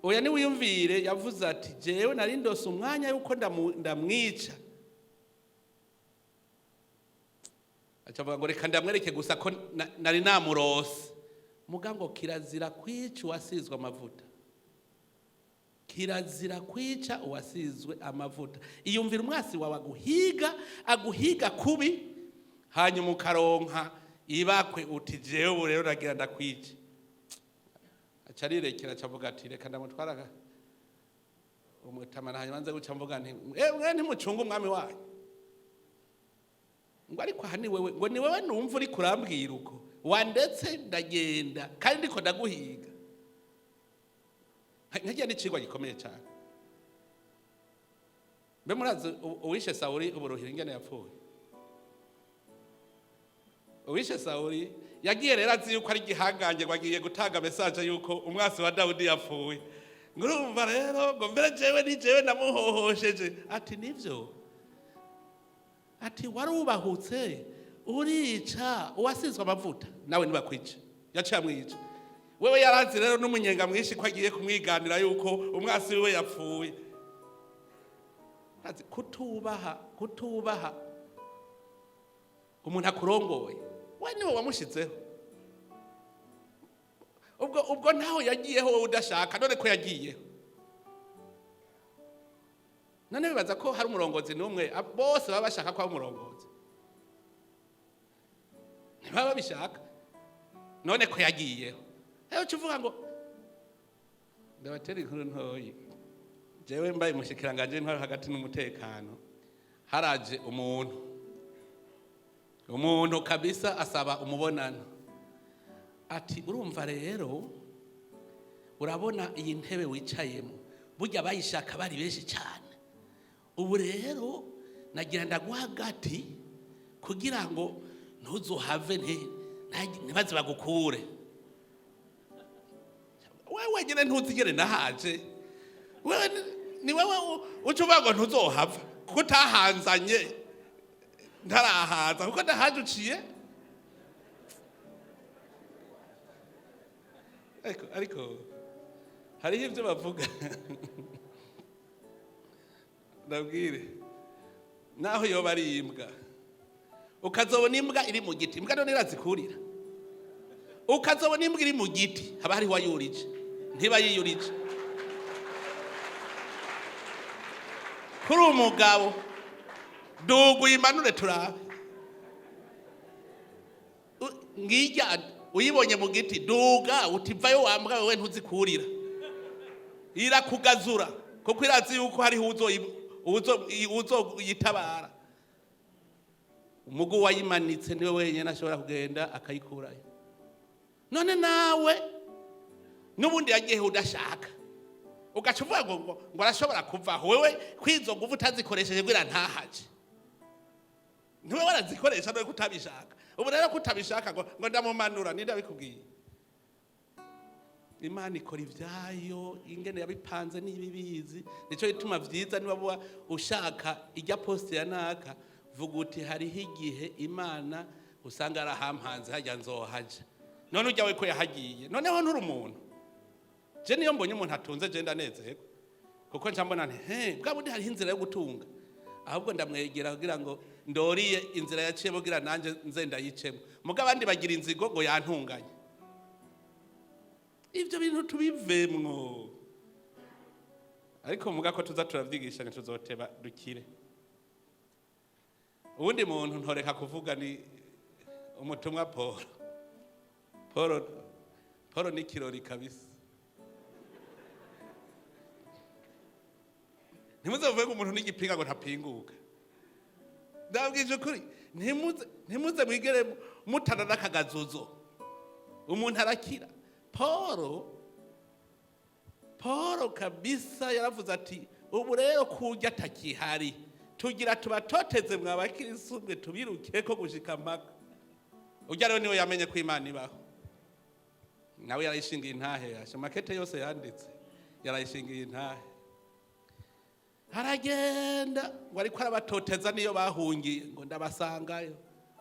Oya, niwiyumvire, yavuze ati: "Jewe nari ndose umwanya yuko ndamwica." Aca avuga ngo reka ndamwereke gusa ko nari namurose. Muga ngo kirazira kwica uwasizwe amavuta, kirazira kwica uwasizwe amavuta. Iyumvira umwasi wawe aguhiga, aguhiga kubi, hanyuma ukaronka ibakwe uti: "Jewe ubu rero nagira ndakwica." Aca arirekera, aca avuga ati: "Reka ndamutwara umutamana." Hanyuma nze guca mvuga nti: "Mwe ntimucunga umwami wanyu?" Ngo: "Ariko aha ni wewe." Ngo: "Ni wewe numva uri kurambwira uko wandetse ndagenda kandi ndiko ndaguhiga." Nkagira n'icigwa gikomeye cyane. Mbe murazi uwishe Sawuli uburuhira ingene yapfuye? Uwishe Sawuli yagiye rero azi yuko ari igihangange, ngo agiye gutanga message yuko umwasi wa Dawudi yapfuye. Ngo urumva rero, ngo mbere jewe ni jewe namuhohosheje. Ati: "Nivyo." Ati: "Warubahutse urica uwasizwe amavuta, nawe ntibakwica." Yaciye amwica. Wewe yarazi rero n'umunyenga mwinshi ko agiye kumwiganira yuko umwasi wiwe yapfuye. Azi kutubaha umuntu akurongoye, we niwe wamushizeho. Ubwo ntaho yagiyeho wowe udashaka. None ko yagiyeho, none bibaza ko hari umurongozi n'umwe bose baba bashaka ko aba umurongozi? Ntibaba babishaka. None ko yagiyeho rero, uca uvuga ngo ndabatera inkuru ntoyi. Jewe mbaye umushikiranganji w'intwaro hagati n'umutekano, haraje umuntu kabisa asaba umubonano. Ati: "Urumva rero, urabona iyi ntebe wicayemo, burya bayishaka bari benshi cyane. Ubu rero nagira ndaguha agati kugira ngo ntuzuhave ntibaze bagukure. Wewe wenyine ntuzigere nahaje. Wewe ni wewe uca uvuga ngo ntuzohava kuko utahanzanye ntarahaza, kuko ndahaje uciye." Ariko hariho ibyo bavuga, ndabwire, naho yoba ari imbwa, ukazobona imbwa iri mu giti, imbwa none irazikurira. Ukazobona imbwa iri mu giti, haba hariho uwayurije, ntiba yiyurije. Kuri umugabo, duga uyimanure turabe. Ngirya uyibonye mu giti, duga utivayo wambwa wewe, ntuzikurira. Irakugazura kuko irazi yuko hariho uzoyitabara. Umugu wayimanitse niwe wenyine ashobora kugenda akayikurayo. None nawe n'ubundi yagiye udashaka, ugaca uvuga ngo arashobora kuvaho. Wewe kwizo nguvu utazikoresheje gwira ntahaje, niwe warazikoresha. None kutabishaka, ubu rero kutabishaka ngo ndamumanura, ninde abikubwiye? Imana ikora ibyayo ingene yabipanze n'ibibizi. Nicyo gituma vyiza niba buba ushaka ijya poste ya naka, vuga uti: "Hariho igihe Imana usanga arahampanze hajya nzohaja." None ujya we ko yahagiye, noneho nturi umuntu. Je niyo mbonye umuntu atunze, je ndanezerwa, kuko nca mbona nti: "He, bwa bundi hariho inzira yo gutunga." Ahubwo ndamwegera kugira ngo ndoriye inzira yaciyemo, kugira nanje nze ndayicemo. Muga abandi bagira inzigo ngo yantunganye. Ibyo bintu tubivemwo. Ariko muga ko tuza turavyigisha, ntituzoteba dukire. Uwundi muntu ntoreka kuvuga ni umutumwa Paul. Paul ni kirori kabisa. Ntimuze muvuge ngo umuntu n'igipinga ngo ntapinguka. Ndabwije ukuri, ntimuze mwigere mutana n'akagazuzo. Umuntu arakira. Paul kabisa yaravuze ati: "Ubu rero kurya atakihari, tugira tubatoteze mwa bakirisu mwe, tubiruke ko gushika mpaka." Ujya rero niwe yamenye ko Imana ibaho. Nawe yarayishingiye intahe, yashe makete yose yanditse, yarayishingiye intahe. Aragenda ngo ariko arabatoteza, niyo bahungiye ngo ndabasangayo.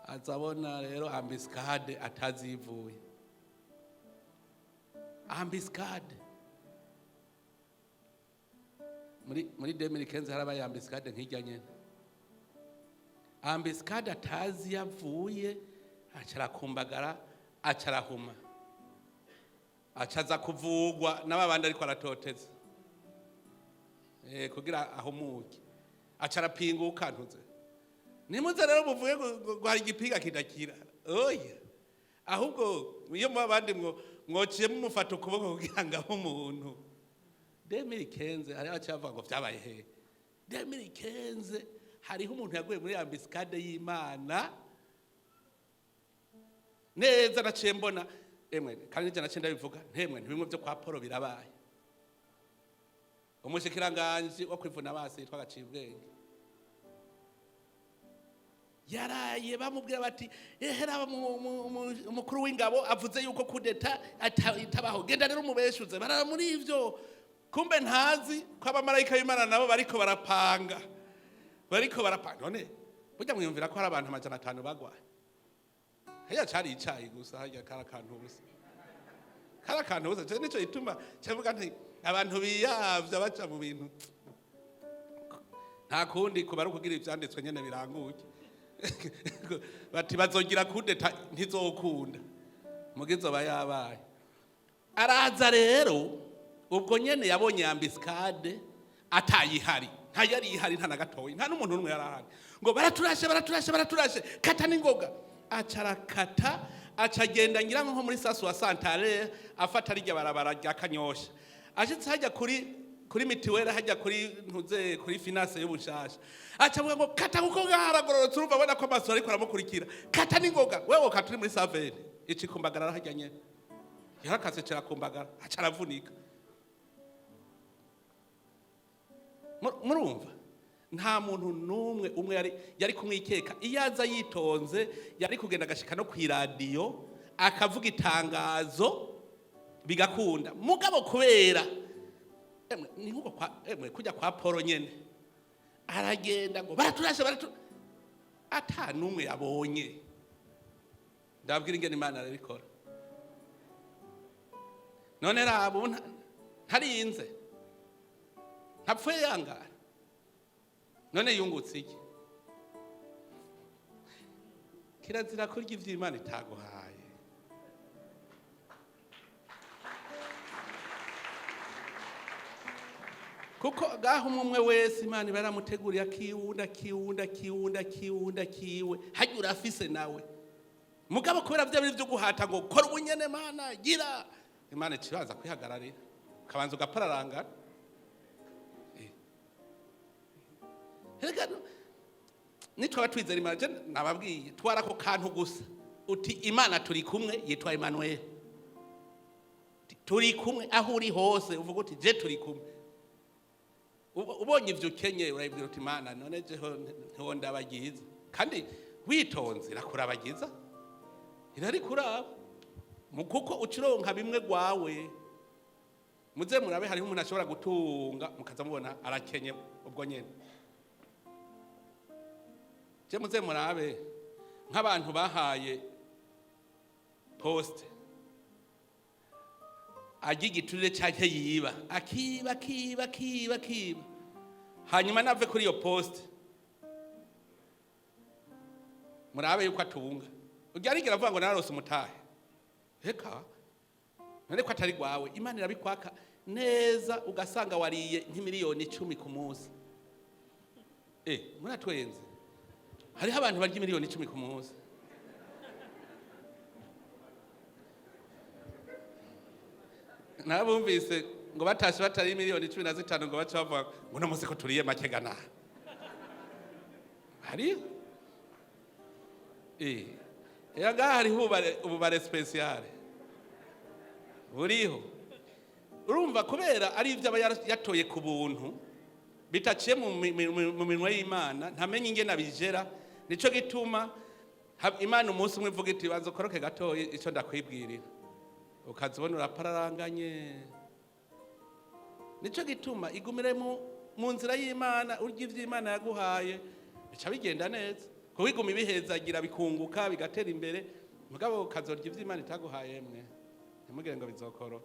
Azabona rero embuscade atazivuye, embuscade. Muri 2015 harabaye embuscade nk'ijya nyene, embuscade atazi yavuye, aca arakumbagara, aca arahuma, aca aza kuvugwa n'ababandi ariko aratoteza. Kugira ahumuke aca arapinguka. Ntuze nimuze rero muvuge ngo hari igipinga kidakira. Oya, ahubwo iyo muba abandi mwo. Mwociye mumufata ukuboko kugira ngo abe umuntu. 2015 hariho abacavuga ngo vyabaye hehe. 2015 hariho umuntu yaguye muri embuscade y'Imana neza. Naciye mbona, emwe, kandi nijye naciye ndabivuga, ntemwe ntibimwe byo kwa Paul birabaye. Umushikiranganji wo kwivuna basi yitwa Gacibwenge yaraye bamubwira bati: "Ehera, umukuru w'ingabo avuze yuko kudeta itabaho, genda rero umubeshuze." Barara muri ivyo, kumbe ntazi ko abamarayika b'Imana nabo bariko barapanga, bariko barapanga. None burya mwiyumvira ko hari abantu 500 bagwaye hariya? Cari icayi gusa, harya kari akantu gusa, kari akantu gusa. Je nico gituma cavuga nti abantu biyavya baca mu bintu, nta kundi kuba ari ukugira ivyanditswe nyene biranguye. Bati bazogira kudeta, ntizokunda, mugizo aba yabaye. Araza rero ubwo nyene yabonye embuscade atayihari, ntayari ihari, nta na gatoyi, nta n'umuntu n'umwe yari ahari. Ngo baraturashe, baraturashe, baraturashe, kata n'ingoga. Aca arakata, aca agenda ngira nko muri sasu wa santare, afata rirya barabara rya Kanyosha. Ashitse hajya kuri mitiwere, hajya kuri ntuze, kuri finance y'ubushasha, aca avuga ngo kata, kuko ngaha haragororotse. Urumva abona ko amaso ariko aramukurikira. Kata n'ingoga, wewe kata uri muri savene, icikumbagara hajya nyene. Yarakase, cirakumbagara, aca aravunika. Murumva nta muntu n'umwe umwe yari kumwikeka. Iyo aza yitonze, yari kugenda agashika no kw'iradiyo akavuga itangazo bigakunda. Mugabo kubera, emwe, ni nkuko kwa, emwe, kujya kwa Paul nyene, aragenda ngo baraturashe, baratu, ata n'umwe yabonye. Ndabwira ingene Imana arabikora. None rabo ntarinze ntapfuye yangara, none yungutse iki? Kirazira kurya ivy'Imana itaguhaye. Kuko gaho umwe umwe wese Imana iba yaramuteguriye akiwundi, akiwundi, akiwundi, akiwundi, akiwe hajya urafise nawe. Mugabo kubera bya biri byo guhata ngo kora ubunyene, Mana gira Imana ikibanza kwihagararira, ukabanza ugapararangana. Erega nitwaba twizera Imana, je nababwiye, twara ako kantu gusa uti Imana turi kumwe, yitwa Emmanuel. Turi kumwe aho uri hose, uvuga uti je turi kumwe. Ubonye ivyo ukenye, urayibwira uti Imana none jeho ntiwo ndabagiza. Kandi witonze irakurabagiza, irarikuraba. Mu kuko ucironka bimwe gwawe. Muze murabe, hariho umuntu ashobora gutunga mukaza mubona arakenye ubwo nyene. Je muze murabe nk'abantu bahaye poste, ajya igiturire canke yiba, akiba, akiba, akiba, akiba, hanyuma nave kuri iyo poste, murabe yuko atunga. Ujya arigera avuga ngo nararose umutahe? Reka, none ko atari gwawe? Imana irabikwaka neza, ugasanga wariye nk'imiliyoni 10 ku munsi. Muratwenze, hariho abantu barya imiliyoni 10 ku munsi. Nabumvise ngo batashe batari miliyoni 15, ngo bace bavuga ngo uno munsi ko turiye make gana hariho. Ngaha hariho ububare spéciale buriho. Urumva kubera ari ibyo aba yatoye ku buntu, bitaciye mu minwe y'Imana, ntamenye ingene abijera. Nico gituma Imana umunsi umwe ivuga iti banza ukoroke gatoyi, ico ndakwibwirira, ukazibona urapararanganye. Nico gituma igumire mu nzira y'Imana, urya ivyo Imana yaguhaye, bica bigenda neza, kuko iguma ibihezagira, bikunguka, bigatera imbere. Mugabo ukazorya ivyo Imana itaguhaye, mwe ntimugire ngo bizokoroha.